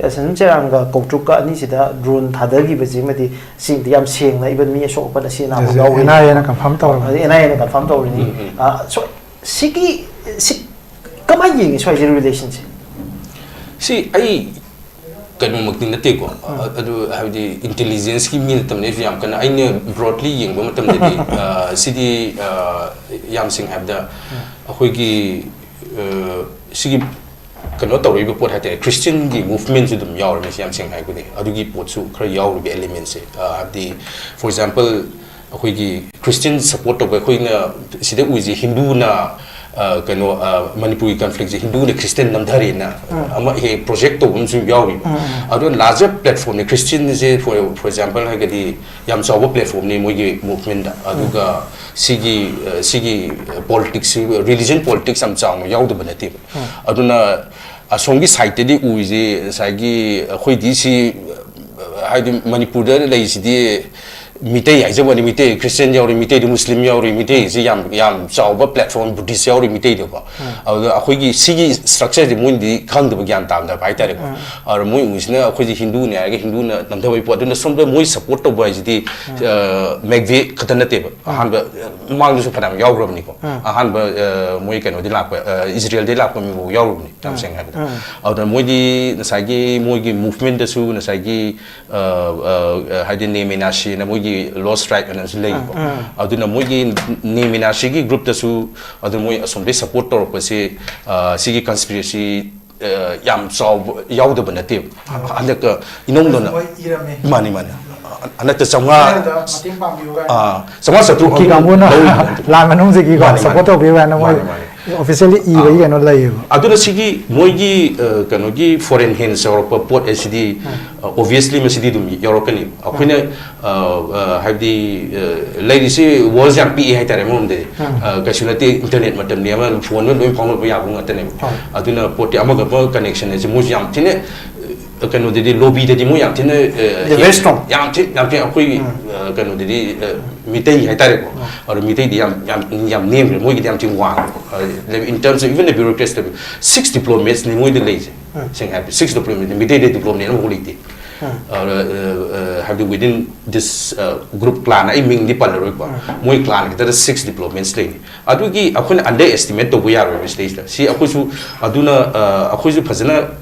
ꯑ, ꯁꯦꯟꯖꯝ ꯆꯦꯔꯥꯡꯒ ꯀꯧꯇ꯭ꯔꯨꯛꯀ ꯑꯅꯤꯁꯤꯗ ꯗ꯭ꯔꯣꯟ ꯊꯥꯗꯈꯤꯕꯁꯤꯃꯗꯤ ꯁꯤꯃꯗꯤ ꯌꯥꯝ ꯁꯦꯡꯅ, ꯏꯚꯟ ꯃꯤ ꯑꯁꯣꯛ ꯑꯄꯟ ꯑꯁꯤ ꯑꯅꯥꯕ ꯌꯥꯎꯋꯤ꯫ ꯑꯦꯟ ꯑꯥꯏ ꯑꯦꯅ ꯀꯟꯐꯥꯔꯝ ꯇꯧꯔꯕꯅꯤ꯫ ꯑꯦꯟ ꯑꯥꯏ ꯑꯦꯅ ꯀꯟꯐꯥꯔꯝ ꯇꯧꯔꯤꯅꯤ꯫ ꯑ, ꯁꯣ-, ꯁꯤꯒꯤ, ꯁꯤ ꯀꯃꯥꯏꯅ ꯌꯦꯡꯉꯤ ꯁ꯭ꯋꯥꯏꯁꯤ ꯔꯤꯂꯦꯁꯟꯁꯦ? ꯁꯤ ꯑꯩ ꯀꯩꯅꯣꯃꯛꯇꯤ ꯅꯠꯇꯦꯀꯣ, ꯑ-, ꯑꯗꯨ ꯍꯥꯏꯕꯗꯤ ꯏꯟꯇꯦꯂꯤꯖꯦꯟꯁꯀꯤ ꯃꯤ ꯅꯠꯇꯕꯅꯤ꯫ ꯑꯩꯁꯨ ꯌꯥꯝ ꯀꯟꯅ, ꯑꯩꯅ ꯕ꯭ꯔꯣꯗꯂꯤ ꯌꯦꯡꯕ ꯃꯇꯝꯗꯗꯤ, ꯑ, ꯁꯤꯗꯤ, ꯑ, ꯌꯥꯝ ꯁꯦꯡꯅ ꯍꯥꯏꯕꯗ ꯑꯩꯈꯣꯏꯒꯤ, ꯑ, ꯁꯤꯒꯤ ꯀꯩꯅꯣ ꯇꯧꯔꯛꯏꯕ ꯄꯣꯠ ꯍꯥꯏꯇꯥꯔꯦ, ꯈ꯭ꯔꯤꯁꯇꯤꯌꯟꯒꯤ ꯃꯨꯚꯃꯦꯟꯁꯨ ꯑꯗꯨꯝ ꯌꯥꯎꯔꯝꯃꯦ ꯁꯤ, ꯌꯥꯝ ꯁꯦꯡꯅ ꯍꯥꯏꯔꯒꯗꯤ꯫ ꯑꯗꯨꯒꯤ ꯄꯣꯠꯁꯨ ꯈꯔ ꯌꯥꯎꯔꯤꯕ ꯑꯦꯂꯤꯃꯦꯟꯁꯦ, ꯍꯥꯏꯕꯗꯤ, ꯐꯣꯔ ꯑꯦꯛꯖꯥꯝꯄꯜ, ꯑꯩꯈꯣꯏꯒꯤ ꯈ꯭ꯔꯤꯁꯇꯤꯌꯟ ꯁꯞꯄꯣꯔꯠ ꯇꯧꯕ ꯑꯩꯈꯣꯏꯅ ꯁꯤꯗ ꯎꯏꯁꯦ ꯍꯤꯟꯗꯨꯅ, ꯑ, ꯀꯩꯅꯣ, ꯑ, ꯃꯅꯤꯄꯨꯔꯒꯤ ꯀꯟꯐ꯭ꯂꯤꯛꯁꯦ ꯍꯤꯟꯗꯨꯅ ꯈ꯭ꯔꯤꯁꯇꯤꯌꯟ ꯅꯝꯊꯔꯦꯅ ꯑꯃ ꯍꯦꯛ ꯄ꯭ꯔꯣꯖꯦꯛ ꯇꯧꯕ ꯑꯃꯁꯨ ꯌꯥꯎꯔꯤꯕ꯫ ꯑꯗꯣ ꯂꯥꯔꯖꯔ ꯄ꯭ꯂꯦꯠꯐꯣꯝꯅꯦ ꯈ꯭ꯔꯤꯁꯇꯤꯌꯟꯁꯦ, ꯐꯣꯔ, ꯐꯣꯔ ꯑꯦꯛꯖꯥꯝꯄꯜ ꯍꯥꯏꯔꯒꯗꯤ, ꯌꯥꯝ ꯆꯥꯎꯕ ꯄ꯭ꯂꯦꯠꯐꯣꯝꯅꯤ ꯃꯣꯏꯒꯤ ꯃꯨꯚꯃꯦꯟꯗ꯫ ꯑꯗꯨꯒ ꯁꯤꯒꯤ, ꯑ, ꯁꯤꯒꯤ ꯄꯣꯂꯤꯇꯤꯛꯁ, ꯔꯤꯂꯤꯖꯟ ꯄꯣꯂꯤꯇꯤꯛꯁ ꯌꯥꯝ ꯆꯥꯎꯅ ꯌꯥꯎꯗꯕ ꯅꯠꯇꯦꯕ꯫ ꯑꯗꯨꯅ ꯑꯁꯣꯝꯒꯤ ꯁꯥꯏꯠꯇꯗꯤ ꯎꯔꯤꯁꯤ ꯉꯁꯥꯏꯒꯤ ꯑꯩꯈꯣꯏꯗꯤ ꯁꯤ, ꯍꯥꯏꯗꯤ ꯃꯅꯤꯄꯨꯔꯗ ꯂꯩꯔꯤꯁꯤꯗꯤ ꯃꯤꯇꯩ ꯍꯥꯏꯖꯕ ꯋꯥꯅꯤ, ꯃꯤꯇꯩ ꯈ꯭ꯔꯤꯁꯇꯤꯌꯟ ꯌꯥꯎꯔꯤ, ꯃꯤꯇꯩꯗꯤ ꯃꯨꯁꯂꯤꯝ ꯌꯥꯎꯔꯤ, ꯃꯤꯇꯩꯁꯤ ꯌꯥꯝ, ꯌꯥꯝ ꯆꯥꯎꯕ ꯄ꯭ꯂꯦꯠꯐꯣꯝ ꯕꯨꯙꯤꯁ ꯌꯥꯎꯔꯤ ꯃꯤꯇꯩꯗꯀꯣ꯫ ꯑꯗꯨꯗ ꯑꯩꯈꯣꯏꯒꯤ ꯁꯤꯒꯤ ꯁ꯭ꯇ꯭ꯔꯛꯆꯔꯁꯤ ꯃꯣꯏꯅꯗꯤ ꯈꯪꯗꯕ, ꯒ꯭ꯌꯥꯟ ꯇꯥꯗꯕ ꯍꯥꯏꯇꯥꯔꯦꯀꯣ꯫ ꯑꯗꯨꯗ ꯃꯣꯏ ꯎꯔꯤꯁꯤꯅ ꯑꯩꯈꯣꯏꯁꯤ ꯍꯤꯟꯗꯨꯅꯦ ꯍꯥꯏꯔꯒ ꯍꯤꯟꯗꯨꯅ ꯅꯝꯊꯕꯒꯤ ꯄꯣꯠ꯫ ꯑꯗꯨꯅ ꯁꯣꯝꯗ ꯃꯣꯏ ꯁꯞꯄꯣꯔꯠ ꯇꯧꯕ ꯍꯥꯏꯁꯤꯗꯤ, ꯑ, ꯃꯦꯛꯚꯦ ꯈꯛꯇ ꯅꯠꯇꯦꯕ꯫ ꯑꯍꯥꯟꯕ, ꯑ, ꯃꯃꯥꯡꯗꯁꯨ ꯐꯅꯌꯥꯝ ꯌꯥꯎꯈ꯭ꯔꯕꯅꯤꯀꯣ꯫ ꯑꯍꯥꯟꯕ, ꯑ, ꯃꯣꯏ ꯀꯩꯅꯣꯗꯤ ꯂꯥꯛꯄ, ꯑ, ꯏꯖꯔꯦꯜꯗꯤ ꯂꯥꯛꯄ ꯃꯤꯐꯥꯎ ꯌꯥꯎꯔꯕꯅꯤ, ꯌꯥꯝ ꯁꯦꯡꯅ ꯍꯥꯏꯕꯗ꯫ ꯑꯗꯨꯅ ꯃꯣꯏꯗꯤ ꯉꯁꯥꯏꯒꯤ ꯃꯣꯏꯒꯤ ꯃꯨꯚꯃꯦꯟꯗꯁꯨ ꯉꯁꯥꯏꯒꯤ, ꯑ, ꯑ, ꯑ, ꯍꯥꯏꯗꯤ ꯅꯦꯃꯦ ꯅꯥꯁꯤ ꯍꯥꯏꯅ ꯃꯣꯏꯒꯤ ꯂꯣꯁ ꯇ꯭ꯔꯥꯏꯕ ꯑꯅꯁꯨ ꯂꯩꯀꯣ꯫ ꯑꯗꯨꯅ ꯃꯣꯏꯒꯤ ꯅꯦꯃꯦ ꯅꯥꯁꯤꯒꯤ ꯒ꯭ꯔꯨꯞꯇꯁꯨ ꯑꯗꯨ ꯃꯣꯏ ꯑꯁꯣꯝꯗꯩ ꯁꯞꯄꯣꯔꯠ ꯇꯧꯔꯛꯄꯁꯤ, ꯑ, ꯁꯤꯒꯤ ꯀꯟꯁꯄꯤꯔꯦꯁꯤ, ꯑ, ꯌꯥꯝ ꯆꯥꯎꯕ ꯌꯥꯎꯗꯕ ꯅꯠꯇꯦꯕ꯫ ꯍꯟꯗꯛꯀ ꯏꯅꯧ ꯅꯧꯅ ꯃꯣꯏ ꯏꯔꯝꯃꯦ꯫ ꯃꯥꯅꯤ, ꯃꯥꯅꯤ꯫ ꯍꯟꯗꯛꯇ ꯆꯥꯝꯃꯉꯥ, ꯃꯇꯦꯡ ꯄꯥꯡꯕꯤꯌꯨ ꯀꯥꯏꯅ꯫ ꯑ, ꯆꯥꯝꯃꯉꯥ ꯆꯥꯇ꯭ꯔꯨꯛ ꯀꯨꯀꯤ ꯀꯥꯡꯕꯨꯅ ꯂꯧ-, ꯂꯥꯟ ꯃꯅꯨꯡꯗꯒꯤꯀꯣ ꯃꯥꯅꯤ, ꯃꯥꯅꯤ꯫ ꯁꯞꯄꯣꯔꯠ ꯇꯧꯕꯤꯌꯨ ꯀꯥꯏꯅ ꯃꯣꯏ ꯃꯥꯅꯤ, ꯃꯥꯅꯤ꯫ ꯑꯣꯐꯤꯁꯤꯌꯦꯜꯂꯤ ꯏꯕꯒꯤ ꯑꯥ꯫ ꯀꯩꯅꯣ ꯂꯩꯌꯦꯕ꯫ ꯑꯗꯨꯅ ꯁꯤꯒꯤ ꯃꯣꯏꯒꯤ, ꯑ, ꯀꯩꯅꯣꯒꯤ ꯐꯣꯔꯦꯟ ꯍꯦꯟꯁ ꯌꯧꯔꯛꯄ ꯄꯣꯠ ꯑꯁꯤꯗꯤ, ꯑ, ꯑꯣꯕꯤꯌꯁꯂꯤ ꯃꯁꯤꯗꯤ ꯑꯗꯨꯝ ꯌꯧꯔꯛꯀꯅꯤ꯫ ꯑꯩꯈꯣꯏꯅ, ꯑ, ꯑ, ꯍꯥꯏꯕꯗꯤ, ꯑ, ꯂꯩꯔꯤꯁꯤ ꯋꯥꯔꯜꯁ ꯌꯥꯝ ꯄꯤꯛꯑꯦ ꯍꯥꯏꯇꯥꯔꯦ ꯑꯃꯔꯣꯝꯗꯗꯤ꯫ ꯑ, ꯀꯩꯁꯨ ꯅꯠꯇꯦ, ꯏꯟꯇꯔꯅꯦꯠ ꯃꯇꯝꯅꯤ, ꯑꯃ ꯐꯣꯟꯗ ꯂꯣꯏ ꯐꯥꯎꯅꯕ ꯌꯥꯕ ꯉꯥꯛꯇꯅꯦꯕ꯫ ꯑꯗꯨꯅ ꯄꯣꯠꯇꯤ ꯑꯃꯒ ꯑꯃꯒ ꯀꯅꯦꯛꯁꯟ ꯑꯁꯤ ꯃꯣꯏꯁꯨ ꯌꯥꯝ ꯊꯤꯅ, ꯑ, ꯀꯩꯅꯣꯗꯗꯤ, ꯂꯣꯕꯤꯗꯗꯤ ꯃꯣꯏ ꯌꯥꯝ ꯊꯤꯅ, ꯑ, very strong꯫ ꯌꯥꯝ ꯊꯤ-, ꯌꯥꯝ ꯊꯤꯅ ꯑꯩꯈꯣꯏꯒꯤ, ꯑ, ꯀꯩꯅꯣꯗꯗꯤ, ꯑ, ꯃꯤꯇꯩ ꯍꯥꯏꯇꯥꯔꯦꯀꯣ꯫ ꯑꯗꯣ ꯃꯤꯇꯩꯗꯤ ꯌꯥꯝ, ꯌꯥꯝ, ꯌꯥꯝ ꯅꯦꯝꯈ꯭ꯔꯦ, ꯃꯣꯏꯒꯤꯗꯤ ꯌꯥꯝ ꯊꯤꯅ ꯋꯥꯡꯉꯦ꯫ ꯑ, in terms of even the bureaucrats, six diplomatsꯅꯤ ꯃꯣꯏꯗ ꯂꯩꯁꯦ꯫ ꯁꯦꯡꯅ ꯍꯥꯏꯕꯗ, six diplomat, ꯃꯤꯇꯩꯗ diplomat ꯑꯃꯐꯥꯎ ꯂꯩꯇꯦ꯫ ꯑ, ꯑ, ꯑ, ꯍꯥꯏꯕꯗꯤ within this, ꯑ, group clan, ꯑꯩ ꯃꯤꯡꯗꯤ ꯄꯜꯂꯔꯣꯏꯀꯣ꯫ ꯃꯣꯏ clan ꯈꯛꯇꯗ six diplomats ꯂꯩꯅꯤ꯫ ꯑꯗꯨꯒꯤ ꯑꯩꯈꯣꯏꯅ under estimate ꯇꯧꯕ ꯌꯥꯔꯣꯏꯕ ꯁꯤꯗꯩꯁꯤꯗ꯫ ꯁꯤ ꯑꯩꯈꯣꯏꯁꯨ ꯑꯗꯨꯅ, ꯑ, ꯑꯩꯈꯣꯏꯁꯨ ꯐꯖꯅ,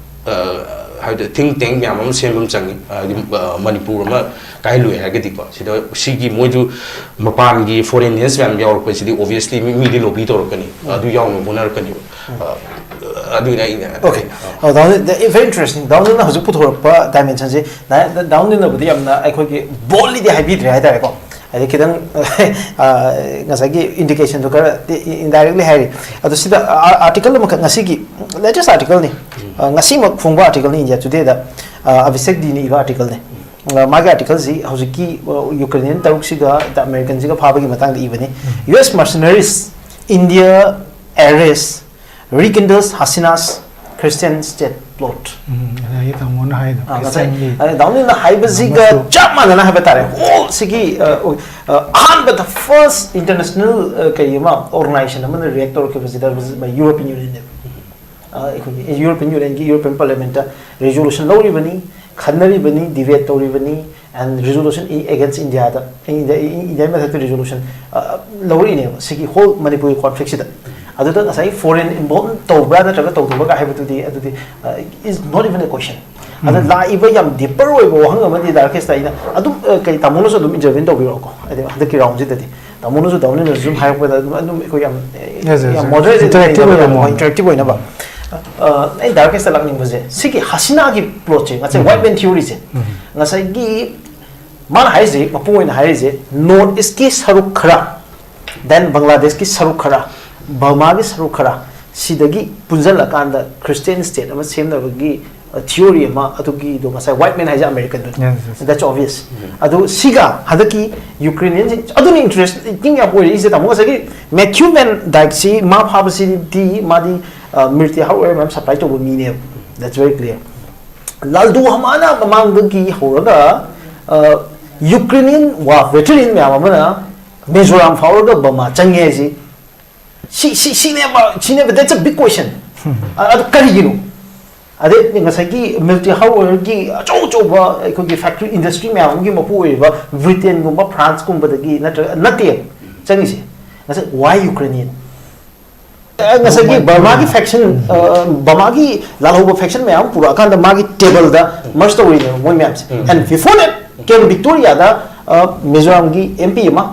ꯑ, ꯍꯥꯏꯕꯗꯤ ꯊꯤꯡ ꯇꯦꯡ ꯃꯌꯥꯝ ꯑꯃ ꯁꯦꯝꯕ ꯑꯃ ꯆꯪꯉꯤ꯫ ꯍꯥꯏꯗꯤ, ꯑ, ꯃꯅꯤꯄꯨꯔ ꯑꯃ ꯀꯥꯏꯍꯜꯂꯨꯏ ꯍꯥꯏꯔꯒꯗꯤꯀꯣ, ꯁꯤꯗ ꯁꯤꯒꯤ ꯃꯣꯏꯁꯨ ꯃꯄꯥꯟꯒꯤ ꯐꯣꯔꯦꯟ ꯂꯦꯟꯁ ꯃꯌꯥꯝ ꯌꯥꯎꯔꯛꯄꯁꯤꯗꯤ ꯑꯣꯕꯤꯌꯁꯂꯤ ꯃꯤ, ꯃꯤꯗꯤ ꯂꯣꯕꯤ ꯇꯧꯔꯛꯀꯅꯤ, ꯑꯗꯨ ꯌꯥꯎꯅꯕ ꯍꯣꯠꯅꯔꯛꯀꯅꯤꯕ꯫ ꯑ, ꯑꯗꯨꯅ ꯑꯩꯅ Okay. ꯑ, ꯗꯥꯎꯟ, very interesting. ꯗꯥꯎꯟꯅ ꯍꯧꯖꯤꯛ ꯄꯨꯊꯣꯔꯛꯄ ꯗꯥꯏꯃꯦꯟꯁꯟꯁꯦ, ꯗꯥꯎꯟꯅꯕꯨꯗꯤ ꯌꯥꯝꯅ ꯑꯩꯈꯣꯏꯒꯤ ꯕꯣꯜꯂꯤꯗꯤ ꯍꯥꯏꯕꯤꯗ꯭ꯔꯦ ꯍꯥꯏꯇꯥꯔꯦꯀꯣ꯫ ꯍꯥꯏꯗꯤ ꯈꯤꯇꯪ, ꯑ, ꯉꯁꯥꯏꯒꯤ ꯏꯟꯗꯤꯀꯦꯁꯟꯗꯣ ꯈꯔ ꯏꯟꯗꯥꯏꯔꯦꯛꯂꯤ ꯍꯥꯏꯔꯤ꯫ ꯑꯗꯣ ꯁꯤꯗ ꯑꯥꯔꯇꯤꯀꯜ ꯑꯃꯈꯛ, ꯉꯁꯤꯒꯤ ꯂꯦꯇꯦꯁ ꯑꯥꯔꯇꯤꯀꯜꯅꯤ, ꯑ, ꯉꯁꯤꯃꯛ ꯐꯣꯡꯕ ꯑꯥꯔꯇꯤꯀꯜꯅꯤ, ꯏꯟꯗꯤꯌꯥ ꯇꯨꯗꯦꯗ, ꯑ, ꯑꯕꯤꯁꯦꯛ ꯗꯤꯅ ꯏꯕ ꯑꯥꯔꯇꯤꯀꯜꯅꯤ꯫ ꯑ, ꯃꯥꯒꯤ ꯑꯥꯔꯇꯤꯀꯜꯁꯤ ꯍꯧꯖꯤꯛꯀꯤ, ꯑ, ꯌꯨꯀ꯭ꯔꯦꯅꯤꯌꯟ ꯇꯔꯨꯛꯁꯤꯒ ꯑꯃꯦꯔꯤꯀꯟꯁꯤꯒ ꯐꯥꯕꯒꯤ ꯃꯇꯥꯡꯗ ꯏꯕꯅꯤ꯫ "U S mercenaries, India arrest, rekindles Hasina's Christian state plot." ꯎꯝ, ꯑꯗꯒꯤ ꯇꯥꯃꯣꯅ ꯍꯥꯏꯗꯣ ꯑꯥ, ꯉꯁꯥꯏ Christianꯒꯤ ꯑ, ꯗꯥꯎꯟꯅꯤꯅ ꯍꯥꯏꯕꯁꯤꯒ ꯑꯃꯁꯨ ꯆꯞ ꯃꯥꯟꯅꯅ ꯍꯥꯏꯕ ꯇꯥꯔꯦ꯫ ꯍꯣꯜ ꯁꯤꯒꯤ, ꯑ, ꯑ, ꯑꯍꯥꯟꯕꯗ first international, ꯑ, ꯀꯩ ꯑꯃ organization ꯑꯃꯅ react ꯇꯧꯔꯛꯈꯤꯕꯁꯤꯗ ꯌꯨꯔꯣꯄꯤꯌꯟ ꯌꯨꯅꯤꯌꯟꯅꯦꯕ꯫ ꯑ, ꯑꯩꯈꯣꯏꯒꯤ ꯌꯨꯔꯣꯄꯤꯌꯟ ꯌꯨꯅꯤꯌꯟꯒꯤ ꯌꯨꯔꯣꯄꯤꯌꯟ ꯄꯥꯔꯂꯤꯌꯥꯃꯦꯟꯠꯇ ꯔꯤꯖꯣꯂꯨꯁꯟ ꯂꯧꯔꯤꯕꯅꯤ, ꯈꯟꯅꯔꯤꯕꯅꯤ, ꯗꯤꯕꯦꯠ ꯇꯧꯔꯤꯕꯅꯤ, and resolution against Indiaꯗ, ꯏꯟꯗꯤꯌꯥ, ꯏꯟꯗꯤꯌꯥꯒꯤ ꯃꯊꯛꯇ ꯔꯤꯖꯣꯂꯨꯁꯟ ꯂꯧꯔꯛꯏꯅꯦꯕ ꯁꯤꯒꯤ ꯍꯣꯜ ꯃꯅꯤꯄꯨꯔꯒꯤ ꯀꯣꯟꯐ꯭ꯂꯤꯛꯁꯤꯗ꯫ ꯑꯗꯨꯗ ꯉꯁꯥꯏ ꯐꯣꯔꯦꯟ ꯏꯟꯚꯣꯜꯕ ꯇꯧꯕ꯭ꯔꯥ ꯅꯠꯇ꯭ꯔꯒ ꯇꯧꯗꯕ꯭ꯔꯥ ꯍꯥꯏꯕꯗꯨꯗꯤ, ꯑꯗꯨꯗꯤ is not even a question꯫ ꯑꯗ ꯂꯥꯛꯏꯕ ꯌꯥꯝ ꯗꯤꯄꯔ ꯑꯣꯏꯕ ꯋꯥꯍꯪ ꯑꯃꯗꯤ ꯗꯥꯏꯔꯦꯛ ꯀꯦꯁꯇ ꯑꯩꯅ ꯑꯗꯨꯝ, ꯑ, ꯀꯩ, ꯇꯥꯃꯣꯅꯁꯨ ꯑꯗꯨꯝ ꯏꯟꯇꯔꯚꯤꯌꯨ ꯇꯧꯕꯤꯔꯛꯑꯣꯀꯣ, ꯍꯥꯏꯗꯤ ꯍꯟꯗꯛꯀꯤ ꯔꯥꯎꯟꯁꯤꯗꯗꯤ ꯇꯥꯃꯣꯅꯁꯨ ꯗꯥꯎꯟꯅꯁꯨ ꯁꯨꯝ ꯍꯥꯏꯔꯛꯄꯗ ꯑꯗꯨꯝ, ꯑꯗꯨꯝ ꯑꯩꯈꯣꯏ ꯌꯥꯝ, Yes, yes, ꯌꯥꯝ yes. ꯃꯣꯗꯔꯦꯠ Interactive ꯑꯣꯏꯕ ꯌꯥꯝ ꯃꯑꯣꯡ. ꯏꯟꯇꯔꯦꯛꯇꯤꯚ ꯑꯣꯏꯅꯕ꯫ ꯑ, ꯑꯩ ꯗꯥꯏꯔꯦꯛ ꯀꯦꯁꯇ ꯂꯥꯛꯅꯤꯡꯕꯁꯦ ꯁꯤꯒꯤ ꯍꯁꯤꯅꯥꯒꯤ ꯄ꯭ꯂꯣꯠꯁꯦ, ꯉꯁꯥꯏ ꯋꯥꯏꯠ ꯃꯦꯟ ꯊꯤꯑꯣꯔꯤꯁꯦ, ꯉꯁꯥꯏꯒꯤ ꯃꯥꯅ ꯍꯥꯏꯔꯤꯁꯦ, ꯃꯄꯨꯡ ꯑꯣꯏꯅ ꯍꯥꯏꯔꯤꯁꯦ, ꯅꯣꯔꯠ ꯏꯁꯀꯤ ꯁꯔꯨꯛ ꯈꯔ, then ꯕꯪꯒ꯭ꯂꯥꯗꯦꯁꯀꯤ ꯁꯔꯨꯛ ꯈꯔ, ꯕꯔꯃꯥꯒꯤ ꯁꯔꯨꯛ ꯈꯔ, ꯁꯤꯗꯒꯤ ꯄꯨꯟꯁꯤꯜꯂꯀꯥꯟꯗ ꯈ꯭ꯔꯤꯁꯇꯤꯌꯟ ꯁ꯭ꯇꯦꯠ ꯑꯃ ꯁꯦꯝꯅꯕꯒꯤ, ꯑ, ꯊꯤꯑꯣꯔꯤ ꯑꯃ, ꯑꯗꯨꯒꯤꯗꯣ ꯉꯁꯥꯏ ꯋꯥꯏꯠ ꯃꯦꯟ ꯍꯥꯏꯁꯦ ꯑꯃꯦꯔꯤꯀꯟꯗꯨꯅꯤ꯫ Yes, yes. That's obvious. ꯑꯗꯨ ꯁꯤꯒ ꯍꯟꯗꯛꯀꯤ ꯌꯨꯀ꯭ꯔꯦꯅꯤꯌꯟꯁꯤ ꯑꯗꯨꯅ ꯏꯟꯇꯔꯦꯁꯇꯤꯡ ꯌꯥꯝ ꯑꯣꯏꯔꯛꯏꯁꯦ, ꯇꯥꯃꯣ꯫ ꯉꯁꯥꯏꯒꯤ ꯃꯦꯊ꯭ꯌꯨ ꯚꯦꯟ ꯗꯥꯏꯛꯁꯤ ꯃꯥ ꯐꯥꯕꯁꯤꯗꯤ ꯃꯥꯗꯤ, ꯑ, ꯃꯤꯂꯤꯇꯔꯤ ꯍꯥꯔꯗꯋꯦꯌꯔ ꯃꯌꯥꯝ ꯁꯄ꯭ꯂꯥꯏ ꯇꯧꯕ ꯃꯤꯅꯦꯕ꯫ That's very clear. ꯂꯥꯜꯗꯨ ꯍꯃꯥꯅ ꯃꯃꯥꯡꯗꯒꯤ ꯍꯧꯔꯒ, ꯑ, ꯌꯨꯀ꯭ꯔꯦꯅꯤꯌꯟ ꯋꯥꯔ ꯚꯦꯇꯔꯤꯌꯟ ꯃꯌꯥꯝ ꯑꯃꯅ ꯃꯤꯖꯣꯔꯥꯝ ꯐꯥꯎꯔꯒ ꯕꯔꯃꯥ ꯆꯪꯉꯦ ꯍꯥꯏꯁꯤ ꯁꯤ, ꯁꯤ, ꯁꯤꯅꯦꯕ, ꯁꯤꯅꯦꯕ, that's a big question. ꯑ-, ꯑꯗꯨ ꯀꯔꯤꯒꯤꯅꯣ? ꯑꯗꯩ ꯉꯁꯥꯏꯒꯤ ꯃꯤꯂꯤꯇꯔꯤ ꯍꯥꯔꯗꯋꯦꯌꯔꯒꯤ ꯑꯆꯧ ꯑꯆꯧꯕ ꯑꯩꯈꯣꯏꯒꯤ ꯐꯦꯛꯇꯔꯤ, ꯏꯟꯗꯁꯇ꯭ꯔꯤ ꯃꯌꯥꯝ ꯑꯃꯒꯤ ꯃꯄꯨ ꯑꯣꯏꯔꯤꯕ ꯕ꯭ꯔꯤꯇꯦꯟꯒꯨꯝꯕ, ꯐ꯭ꯔꯥꯟꯁꯀꯨꯝꯕꯗꯒꯤ ꯅꯠꯇ꯭ꯔꯒ, ꯅꯠꯇꯦ ꯆꯪꯉꯤꯁꯦ꯫ ꯉꯁꯥꯏ, why Ukrainian? ꯑꯦ, ꯉꯁꯥꯏꯒꯤ ꯕꯔꯃꯥꯒꯤ ꯐꯦꯛꯁꯟ, ꯕꯔꯃꯥꯒꯤ ꯂꯥꯜꯍꯧꯕ ꯐꯦꯛꯁꯟ ꯃꯌꯥꯝ ꯄꯨꯔꯛꯑꯀꯥꯟꯗ ꯃꯥꯒꯤ ꯇꯦꯕꯜꯗ ꯃꯔꯁ ꯇꯧꯔꯤꯅꯦꯕ ꯃꯣꯏ ꯃꯌꯥꯝꯁꯦ꯫ ꯎꯝ꯫ And before that, ꯀꯦꯝ ꯕꯤꯛꯇꯣꯔꯤꯌꯥꯗ ꯃꯤꯖꯣꯔꯥꯝꯒꯤ ꯑꯦꯝ ꯄꯤ ꯑꯃ,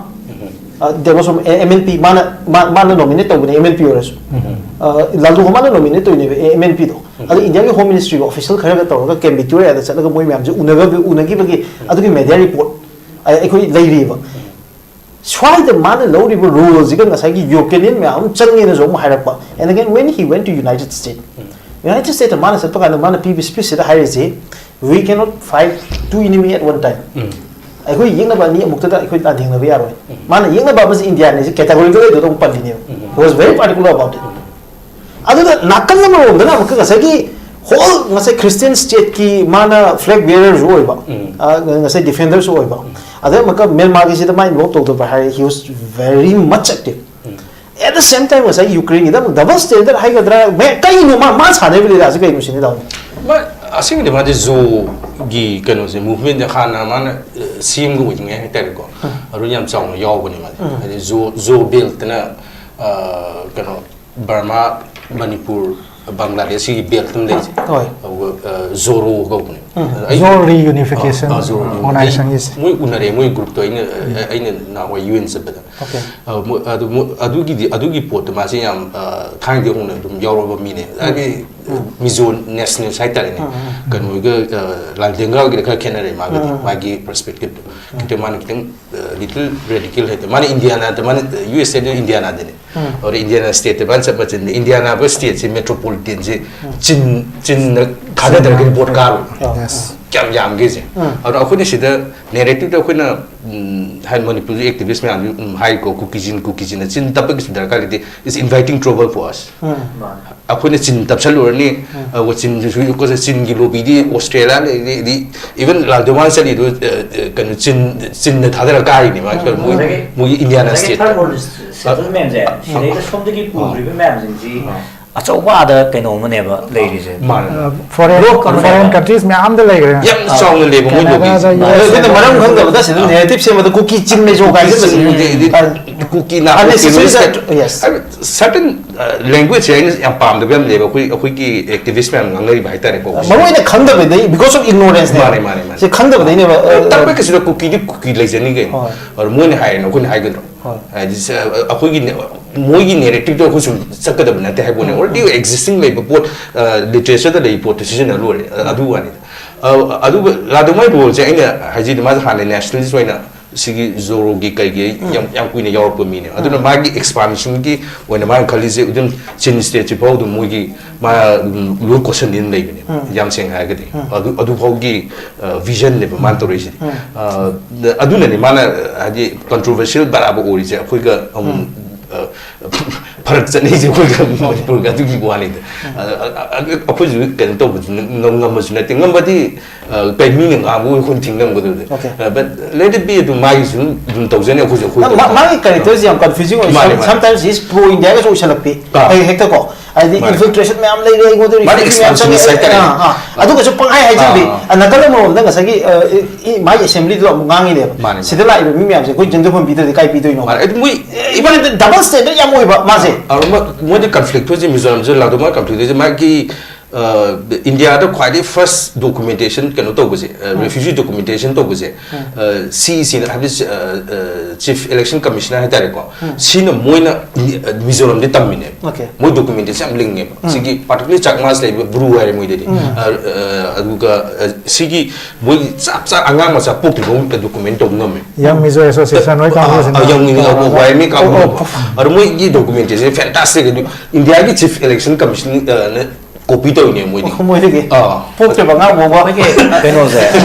ꯗꯦꯕꯁꯣꯝ ꯑꯦꯝ ꯑꯦꯟ ꯄꯤ, ꯃꯥꯅ ꯃꯥ- ꯃꯥꯅ ꯅꯣꯃꯤꯅꯦꯠ ꯇꯧꯕꯅꯦ, ꯑꯦꯝ ꯑꯦꯟ ꯄꯤ ꯑꯣꯏꯔꯁꯨ꯫ ꯂꯥꯜꯗꯨ ꯍꯣꯃꯥꯅ ꯅꯣꯃꯤꯅꯦꯠ ꯇꯧꯔꯤꯅꯦꯕ ꯑꯦꯝ ꯑꯦꯟ ꯄꯤꯗꯣ꯫ ꯑꯗꯣ ꯏꯟꯗꯤꯌꯥꯒꯤ ꯍꯣꯝ ꯃꯤꯅꯤꯁꯇ꯭ꯔꯤꯒ ꯑꯣꯐꯤꯁꯤꯌꯦꯜ ꯈꯔꯒ ꯇꯧꯔꯒ ꯀꯦꯝ ꯕꯤꯛꯇꯣꯔꯤꯌꯥꯗ ꯆꯠꯂꯒ ꯃꯣꯏ ꯃꯌꯥꯝꯁꯦ ꯎꯅꯒ ꯎꯅꯈꯤꯕꯒꯤ ꯑꯗꯨꯒꯤ ꯃꯦꯗꯤꯌꯥ ꯔꯤꯄꯣꯔꯠ ꯑꯩꯈꯣꯏ ꯂꯩꯔꯤꯕ꯫ ꯁ꯭ꯋꯥꯏꯗ ꯃꯥꯅ ꯂꯧꯔꯤꯕ ꯔꯣꯜꯁꯤꯒ ꯉꯁꯥꯏꯒꯤ ꯌꯨꯀ꯭ꯔꯦꯅꯤꯌꯟ ꯃꯌꯥꯝ ꯑꯃ ꯆꯪꯉꯦꯅꯁꯨ ꯑꯃꯨꯛ ꯍꯥꯏꯔꯛꯄ꯫ And again, when he went to United States, United States ꯃꯥꯅ ꯆꯠꯄ ꯀꯥꯟꯗ ꯃꯥꯅ ꯄꯤꯕ ꯁ꯭ꯄꯤꯆꯁꯤꯗ ꯍꯥꯏꯔꯤꯁꯤ, "We cannot fight two enemy at one time." ꯑꯩꯈꯣꯏ ꯌꯦꯛꯅꯕ ꯑꯅꯤ ꯑꯃꯨꯛꯇꯗ ꯑꯩꯈꯣꯏ ꯂꯥꯟꯊꯦꯡꯅꯕ ꯌꯥꯔꯣꯏ꯫ ꯃꯥꯅ ꯌꯦꯛꯅꯕ ꯑꯃꯁꯦ ꯏꯟꯗꯤꯌꯥꯅ ꯀꯦꯇꯥꯒꯣꯔꯤꯀꯦꯜ ꯑꯣꯏꯗꯨꯗ ꯑꯃꯨꯛ ꯄꯜꯂꯤꯅꯦꯕ꯫ He was very particular about it. ꯑꯗꯨꯒ ꯅꯥꯀꯜ ꯑꯃꯔꯣꯝꯗꯅ ꯑꯃꯨꯛꯀ ꯉꯁꯥꯏꯒꯤ ꯍꯣꯜ ꯉꯁꯥꯏ ꯈ꯭ꯔꯤꯁꯇꯤꯌꯟ ꯁ꯭ꯇꯦꯠꯀꯤ ꯃꯥꯅ ꯐ꯭ꯂꯦꯒ ꯕꯤꯌꯔꯔꯁꯨ ꯑꯣꯏꯕ, ꯎꯝ꯫ ꯑ, ꯉꯁꯥꯏ ꯗꯤꯐꯦꯟꯗꯔꯁꯨ ꯑꯣꯏꯕ꯫ ꯑꯗꯩ ꯑꯃꯨꯛꯀ ꯃ꯭ꯌꯥꯟꯃꯥꯔꯒꯤꯁꯤꯗ ꯃꯥ ꯏꯟꯚꯣꯜꯕ ꯇꯧꯗꯕ ꯍꯥꯏꯔꯦ, he was very much active. At the same time ꯉꯁꯥꯏ ꯌꯨꯀ꯭ꯔꯦꯟꯒꯤꯗ ꯑꯃꯨꯛ ꯗꯕꯜ ꯁ꯭ꯇꯦꯟꯗꯔꯗ ꯍꯥꯏꯒꯗ꯭ꯔꯥ, ꯃꯌꯥꯝ ꯀꯩꯅꯣ ꯃꯥ ꯃꯥ ꯁꯥꯟꯅꯔꯤꯕ ꯂꯤꯂꯥꯁꯤ ꯀꯩꯅꯣ ꯁꯤꯅꯤ ꯗꯥꯎꯅꯤ꯫ ꯃꯥ ꯑꯁꯦꯡꯕꯗꯤ ꯃꯥꯗꯤ ꯖꯣꯒꯤ ꯀꯩꯅꯣꯁꯦ, ꯃꯨꯚꯃꯦꯟꯁꯦ ꯍꯥꯟꯅ ꯃꯥꯅ ꯁꯤ ꯑꯦꯝꯒ ꯑꯣꯏꯗ꯭ꯔꯤꯉꯩ ꯍꯥꯏꯇꯥꯔꯦꯀꯣ, ꯑꯗꯨ ꯌꯥꯝ ꯆꯥꯎꯅ ꯌꯥꯎꯕꯅꯦ ꯃꯥꯗꯤ꯫ ꯍꯥꯏꯗꯤ ꯖꯣ ꯖꯣ ꯕꯦꯜꯠꯅ, ꯑ, ꯀꯩꯅꯣ, ꯕꯔꯃꯥ, ꯃꯅꯤꯄꯨꯔ, ꯕꯪꯒ꯭ꯂꯥꯗꯦꯁ ꯁꯤꯒꯤ ꯕꯦꯜꯠ ꯑꯃ ꯂꯩꯁꯦ꯫ ꯍꯣꯏ꯫ ꯑꯗꯨꯒ, ꯑ, ꯖꯣꯔꯣ ꯀꯧꯕꯅꯦ꯫ ꯑꯗ ꯑꯩ- ꯖꯣ ꯔꯤꯌꯨꯅꯤꯐꯤꯀꯦꯁꯟ ꯑ, ꯖꯣꯔꯣ ꯔꯤꯌꯨꯅꯤꯐꯤꯀꯦꯁꯟ꯫ ꯑꯣꯔꯒꯅꯥꯏꯖꯦꯁꯟꯒꯤꯁꯦ꯫ ꯃꯣꯏ ꯎꯅꯔꯦ, ꯃꯣꯏ ꯒ꯭ꯔꯨꯞꯇꯣ ꯑꯩꯅ ꯑꯩꯅ ꯅꯍꯥꯟꯋꯥꯏ ꯌꯨ ꯑꯦꯟ ꯆꯠꯄꯗ꯫ Okay. ꯑ, ꯃꯣꯏ- ꯑꯗꯨ ꯃꯣꯏ- ꯑꯗꯨꯒꯤꯗꯤ ꯑꯗꯨꯒꯤ ꯄꯣꯠꯇꯣ ꯃꯥꯁꯦ ꯌꯥꯝ, ꯑ, ꯊꯥꯏꯅꯗꯤ ꯍꯧꯅ ꯑꯗꯨꯝ ꯌꯥꯎꯔꯕ ꯃꯤꯅꯦ꯫ ꯍꯥꯏꯗꯤ ꯃꯤꯖꯣ ꯅꯦꯁꯅꯦꯜꯁ ꯍꯥꯏꯇꯥꯔꯦꯅꯦ꯫ ꯀꯩꯅꯣꯒ, ꯑ, ꯂꯥꯜꯗꯦꯡꯒꯥꯒꯤꯗ ꯈꯔ ꯈꯦꯠꯅꯔꯦ ꯃꯥꯒꯗꯤ꯫ ꯃꯥꯒꯤ ꯄꯔꯁꯄꯦꯛꯇꯤꯞꯇꯣ ꯈꯤꯇꯪ ꯃꯥꯅ ꯈꯤꯇꯪ ꯂꯤꯇꯜ ꯔꯦꯗꯤꯀꯦꯜ ꯍꯥꯏꯇꯥꯔꯦ꯫ ꯃꯥꯅ ꯏꯟꯗꯤꯌꯥꯅꯥꯗ, ꯃꯥꯅ ꯌꯨ ꯑꯦꯁ ꯑꯦꯗ ꯏꯟꯗꯤꯌꯥꯅꯥꯗꯅꯦ꯫ ꯑꯗꯨꯗ ꯏꯟꯗꯤꯌꯥꯅꯥ ꯁ꯭ꯇꯦꯠꯇ ꯃꯥꯅ ꯆꯠꯄ ꯆꯠꯅ ꯏꯟꯗꯤꯌꯥꯅꯥ ꯁ꯭ꯇꯦꯠꯁꯦ ꯃꯦꯇ꯭ꯔꯣꯄꯣꯂꯤꯇꯦꯟꯁꯦ ꯆꯤꯟ ꯆꯤꯟꯅ ꯊꯥꯗꯗ꯭ꯔꯒꯗꯤ ꯚꯣꯠ ꯀꯥꯔꯣꯏ꯫ Yes. ꯀꯌꯥꯝ ꯌꯥꯝꯒꯦꯁꯦ꯫ ꯑꯗꯣ ꯑꯩꯈꯣꯏꯅ ꯁꯤꯗ ꯅꯦꯔꯦꯇꯤꯞꯇ ꯑꯩꯈꯣꯏꯅ, ꯎꯝ, ꯍꯥꯏ ꯃꯅꯤꯄꯨꯔꯒꯤ ꯑꯦꯛꯇꯤꯚꯤꯁ ꯃꯌꯥꯝꯁꯨ, ꯎꯝ, ꯍꯥꯏꯀꯣ, ꯀꯨꯀꯤꯖꯤꯟ ꯀꯨꯀꯤꯖꯤꯟꯅ ꯆꯤꯟ ꯇꯞꯄꯒꯤꯁꯨ ꯗꯔꯀꯥꯔ ꯂꯩꯇꯦ, is inviting trouble for us꯫ ꯑꯩꯈꯣꯏꯅ ꯆꯤꯟ ꯇꯞꯁꯜꯂꯨꯔꯅꯤ꯫ ꯑꯗꯨꯒ ꯆꯤꯟꯁꯤꯁꯨ ꯆꯤꯟꯒꯤ ꯂꯣꯕꯤꯗꯤ ꯑꯣꯁꯇ꯭ꯔꯦꯂꯤꯌꯥ ꯂꯩꯔꯤ, even ꯂꯥꯜꯗꯦꯋꯥꯟ ꯆꯠꯂꯤꯗꯣ, ꯑ, ꯑ, ꯀꯩꯅꯣ ꯆꯤꯟ ꯆꯤꯟꯅ ꯊꯥꯗꯔ ꯀꯥꯔꯤꯅꯦ ꯃꯥ꯫ ꯃꯣꯏ ꯉꯁꯥꯏꯒꯤ- ꯃꯣꯏꯒꯤ ꯏꯟꯗꯤꯌꯥꯅꯥ ꯉꯁꯥꯏꯒꯤ ꯁ꯭ꯇꯦꯠꯇ꯫ ꯊꯥꯔꯠ ꯋꯥꯔꯜ ꯁꯦꯇꯜ ꯃꯌꯥꯝꯁꯦ ꯁꯤꯗꯩꯗ ꯁꯣꯝꯗꯒꯤ ꯄꯨꯈ꯭ꯔꯤꯕ ꯃꯌꯥꯝꯁꯤꯡꯁꯤ ꯑꯆꯧꯕ ꯑꯥꯗ ꯀꯩꯅꯣ ꯑꯃꯅꯦꯕ ꯂꯩꯔꯤꯁꯦ꯫ ꯃꯥꯅꯦ꯫ ꯐꯣꯔꯦꯟ Block ꯑꯃꯅꯦꯕ꯫ ꯐꯣꯔꯦꯟ ꯀꯟꯇ꯭ꯔꯤꯁ ꯃꯌꯥꯝꯗ ꯂꯩꯈ꯭ꯔꯦ꯫ ꯌꯥꯝ ꯆꯥꯎꯅ ꯂꯩꯕ ꯃꯣꯏ Canada ꯂꯣꯕꯤꯁꯦ꯫ ꯗ, ꯌꯨ ꯑꯦꯁ ꯑꯗꯨꯅ ꯃꯔꯝ ꯈꯪꯗꯕꯗ ꯁꯤꯗ ꯅꯦꯔꯦꯇꯤꯞ ꯁꯦꯝꯕꯗ ꯀꯨꯀꯤ ꯆꯤꯡꯃꯦꯖꯣ ꯀꯥꯏꯁꯦ ꯀꯨꯀꯤ ꯅꯥꯄꯣꯛꯄꯤ Unnecessary ꯔꯦꯁꯄꯦꯛ꯫ ꯌꯦꯁ꯫ ꯁꯔꯇꯟ ꯂꯦꯡꯒ꯭ꯋꯦꯖꯁꯦ ꯑꯩꯅ ꯌꯥꯝ ꯄꯥꯝꯗꯕ ꯌꯥꯝ ꯂꯩꯌꯦꯕ, ꯑꯩꯈꯣꯏ ꯑꯩꯈꯣꯏꯒꯤ ꯑꯦꯛꯇꯤꯚꯤꯁ ꯃꯌꯥꯝ ꯉꯥꯡꯅꯔꯤꯕ ꯍꯥꯏꯇꯥꯔꯦꯀꯣ꯫ ꯃꯔꯨ ꯑꯣꯏꯅ ꯈꯪꯗꯕꯗꯩ, because of ignorance ꯃꯥꯅꯦ, ꯃꯥꯅꯦ, ꯃꯥꯅꯦ꯫ ꯁꯤ ꯈꯪꯗꯕꯗꯩꯅꯦꯕ꯫ ꯇꯞꯄ ꯀꯩꯁꯤꯗ ꯀꯨꯀꯤꯗꯤ ꯀꯨꯀꯤ ꯂꯩꯖꯅꯤ ꯀꯩꯅꯣ꯫ ꯍꯣꯏ꯫ ꯑꯗꯣ ꯃꯣꯏꯅ ꯍꯥꯏꯔꯦꯅ ꯑꯩꯈꯣꯏꯅ ꯍꯥꯏꯒꯗ꯭ꯔꯣ? ꯍꯣꯏ꯫ ꯍꯥꯏꯗꯤ ꯁ- ꯑꯩꯈꯣꯏꯒꯤ ꯅꯦ- ꯃꯣꯏꯒꯤ ꯅꯦꯔꯦꯇꯤꯞꯇꯣ ꯑꯩꯈꯣꯏ ꯁꯨꯝ ꯆꯠꯀꯗꯕ ꯅꯠꯇꯦ ꯍꯥꯏꯕ ꯋꯥꯅꯤ꯫ ꯑꯣꯜꯔꯦꯗꯤ ꯑꯦꯛꯖꯤꯁꯇꯤꯡ ꯂꯩꯕ ꯄꯣꯠ, ꯂꯤꯇꯔꯦꯆꯔꯗ ꯂꯩꯕ ꯄꯣꯠꯇꯣ ꯁꯤꯖꯤꯟꯅ ꯂꯣꯏꯔꯦ꯫ ꯑ- ꯑꯗꯨ ꯋꯥꯅꯤꯗ꯫ ꯑ- ꯑꯗꯨꯒ ꯂꯥꯗꯣꯃꯥꯏ ꯔꯣꯜꯁꯦ ꯑꯩꯅ ꯍꯥꯏꯖꯤꯗꯤ ꯃꯥꯁꯦ ꯍꯥꯟꯅ ꯅꯦꯁꯅꯦꯂꯤꯁ ꯑꯣꯏꯅ ꯁꯤꯒꯤ ꯖꯣꯔꯣꯒꯤ ꯀꯩꯒꯤ ꯌꯥꯝ ꯌꯥꯝ ꯀꯨꯏꯅ ꯌꯥꯎꯔꯛꯄ ꯃꯤꯅꯦ꯫ ꯑꯗꯨꯅ ꯃꯥꯒꯤ ꯑꯦꯛꯁꯄꯥꯟꯁꯟꯒꯤ ꯑꯣꯏꯅ ꯃꯥꯅ ꯈꯜꯂꯤꯁꯦ ꯑꯗꯨꯝ ꯆꯤꯟ ꯁ꯭ꯇꯦꯠꯁꯤ ꯐꯥꯎ ꯑꯗꯨꯝ ꯃꯣꯏꯒꯤ ꯃꯥ ꯑꯗꯨꯝ ꯂꯣꯏ ꯀꯣꯠꯁꯟꯗꯤ ꯑꯗꯨꯝ ꯂꯩꯕꯅꯦ꯫ ꯌꯥꯝ ꯁꯦꯡꯅ ꯍꯥꯏꯔꯒꯗꯤ ꯑꯗꯨ ꯑꯗꯨꯐꯥꯎꯒꯤ ꯚꯤꯖꯟꯅꯦꯕ ꯃꯥꯅ ꯇꯧꯔꯛꯏꯁꯤꯗꯤ꯫ ꯑ, ꯑꯗꯨꯅꯅꯦ ꯃꯥꯅ ꯍꯥꯏꯗꯤ ꯀꯟꯇ꯭ꯔꯣꯚꯔꯁꯤꯌꯦꯜ ꯕꯔꯥꯕꯔ ꯑꯣꯏꯔꯤꯁꯦ ꯑꯩꯈꯣꯏꯒ ꯑꯃꯨꯛ ꯑ, ꯐꯔꯛ ꯆꯠꯅꯩꯁꯦ ꯑꯩꯈꯣꯏꯒ ꯃꯅꯤꯄꯨꯔꯒ ꯑꯗꯨꯒꯤ ꯋꯥꯅꯤꯗ꯫ ꯑ, ꯑ, ꯑ, ꯑꯩꯈꯣꯏꯁꯨ ꯀꯩꯅꯣ ꯇꯧꯕꯁꯨ ꯉꯝ- ꯉꯝꯕꯁꯨ ꯅꯠꯇꯦ꯫ ꯉꯝꯕꯗꯤ ꯑ, ꯀꯩ ꯃꯤꯅ ꯉꯥꯡꯕ ꯑꯩꯈꯣꯏꯅ ꯊꯤꯡ ꯉꯝꯒꯗꯕꯗꯤ꯫ Okay. But let it be, ꯑꯗꯨꯝ ꯃꯥꯒꯤꯁꯨ ꯑꯗꯨꯝ ꯇꯧꯖꯅꯤ ꯑꯩꯈꯣꯏꯁꯨ ꯑꯩꯈꯣꯏ ꯃꯥ- ꯇꯧꯖꯅꯤ꯫ ꯃꯥꯒꯤ ꯀꯦꯔꯦꯛꯇꯔꯁꯦ ꯌꯥꯝ ꯀꯟꯐ꯭ꯌꯨꯖꯤꯡ ꯑꯣꯏ꯫ ꯃꯥꯅꯦ, ꯃꯥꯅꯦ꯫ Sometimes he's pro India ꯒꯁꯨ ꯑꯣꯏꯁꯜꯂꯛꯄꯤ꯫ ꯑꯥ꯫ ꯍꯦꯛ ꯍꯦꯛꯇꯀꯣ ꯍꯥꯏꯗꯤ ꯃꯥꯅꯦ꯫ ꯏꯟꯐꯤꯜꯇ꯭ꯔꯦꯁꯟ ꯃꯌꯥꯝ ꯂꯩꯔꯦ ꯑꯩꯉꯣꯟꯗ ꯃꯥꯅ refugee ꯃꯌꯥꯝ ꯆꯪꯉꯦ꯫ expansionist ꯍꯥꯏꯇꯥꯔꯦ꯫ ꯑꯥ, ꯑꯥ꯫ ꯑꯗꯨꯒꯁꯨ ꯄꯪꯍꯥꯏ ꯍꯥꯏꯖꯤꯟꯕꯤ꯫ ꯑꯥ, ꯑ, ꯅꯥꯀꯜ ꯑꯃꯔꯣꯝꯗ ꯉꯁꯥꯏꯒꯤ ꯑ, ꯏ- ꯃꯥꯒꯤ ꯑꯦꯁꯦꯝꯕ꯭ꯂꯤꯗꯨꯗ ꯑꯃꯨꯛ ꯉꯥꯡꯉꯤꯅꯦꯕ꯫ ꯃꯥꯅꯦ, ꯁꯤꯗ ꯂꯥꯛꯏꯕ ꯃꯤ ꯃꯌꯥꯝꯁꯦ ꯑꯩꯈꯣꯏ ꯖꯟꯗꯨ ꯐꯝꯕꯤꯗ꯭ꯔꯗꯤ ꯀꯥꯏ ꯄꯤꯗꯣꯏꯅꯣ? ꯃꯥꯅꯦ꯫ ꯑꯗꯨ ꯃꯣꯏ ꯏꯕꯟ ꯗꯕꯜ ꯁ꯭ꯇꯦꯟꯗꯔꯗ ꯌꯥꯝ ꯑꯣꯏꯕ ꯃꯥꯁꯦ꯫ ꯑ, ꯃ- ꯃꯣꯏꯗꯤ ꯀꯟꯐ꯭ꯂꯤꯛ ꯊꯣꯛꯏꯁꯦ ꯃꯤꯖꯣꯔꯥꯝꯁꯨ ꯂꯥꯗꯣꯃꯥ ꯀꯟꯐ꯭ꯂꯤꯛ ꯊꯣꯛꯏꯁꯦ ꯃꯥꯒꯤ ꯑ, ꯏꯟꯗꯤꯌꯥꯗ ꯈ꯭ꯋꯥꯏꯗꯒꯤ ꯐꯥꯔꯁ ꯗꯣꯀꯨꯃꯦꯟꯇꯦꯁꯟ ꯀꯩꯅꯣ ꯇꯧꯕꯁꯦ, ꯔꯤꯐ꯭ꯌꯨꯖꯤ ꯗꯣꯀꯨꯃꯦꯟꯇꯦꯁꯟ ꯇꯧꯕꯁꯦ, ꯁꯤ ꯏ ꯁꯤꯅ ꯍꯥꯏꯕꯗꯤ ꯆꯤꯐ ꯏꯂꯦꯛꯁꯟ ꯀꯃꯤꯁꯅꯔ ꯍꯥꯏꯇꯥꯔꯦꯀꯣ, ꯁꯤꯅ ꯃꯣꯏꯅ ꯃꯤ- ꯃꯤꯖꯣꯔꯥꯝꯗ ꯇꯝꯃꯤꯅꯦꯕ꯫ Okay. ꯃꯣꯏ ꯗꯣꯀꯨꯃꯦꯟꯇꯦꯁꯟ ꯌꯥꯝ ꯂꯤꯡꯉꯦꯕ꯫ ꯁꯤꯒꯤ ꯄꯥꯔꯇꯤꯀꯨꯂꯔ ꯆꯥꯛꯃꯥꯁ ꯂꯩꯕ ꯕ꯭ꯔꯨ ꯍꯥꯏꯔꯦ ꯃꯣꯏꯗꯗꯤ꯫ ꯑ, ꯑ, ꯑꯗꯨꯒ ꯑ, ꯁꯤꯒꯤ ꯃꯣꯏꯒꯤ ꯆꯞ ꯆꯥ ꯑꯉꯥꯡ ꯃꯆꯥ ꯄꯣꯛꯇ꯭ꯔꯤꯐꯥꯎ ꯗꯣꯀꯨꯃꯦꯟ ꯇꯧꯕ ꯉꯝꯃꯦ꯫ ꯌꯪ ꯃꯤꯖꯣ ꯑꯦꯁꯣꯁꯤꯌꯦꯁꯟ ꯍꯣꯏ ꯀꯥꯡꯕꯨꯁꯤꯅ ꯌꯪ ꯋꯥꯏ ꯑꯦꯝ ꯑꯦ ꯀꯥꯡꯕꯨ꯫ ꯑꯗꯣ ꯃꯣꯏꯒꯤ ꯗꯣꯀꯨꯃꯦꯟꯇꯦꯁꯟ ꯐꯦꯟꯇꯥꯁꯇꯤꯛ꯫ ꯑꯗꯨ ꯏꯟꯗꯤꯌꯥꯒꯤ ꯆꯤꯐ ꯏꯂꯦꯛꯁꯟ ꯀꯃꯤꯁꯟ ꯀꯣꯄꯤ ꯇꯧꯔꯤꯅꯦ ꯃꯣꯏꯗꯤ꯫ ꯃꯣꯏꯗꯒꯤ ꯑꯥ꯫ ꯄꯣꯛꯇ꯭ꯔꯤꯕ ꯑꯉꯥꯡ ꯐꯥꯎꯕ ꯑꯩꯈꯣꯏꯒꯤ ꯀꯩꯅꯣꯁꯦ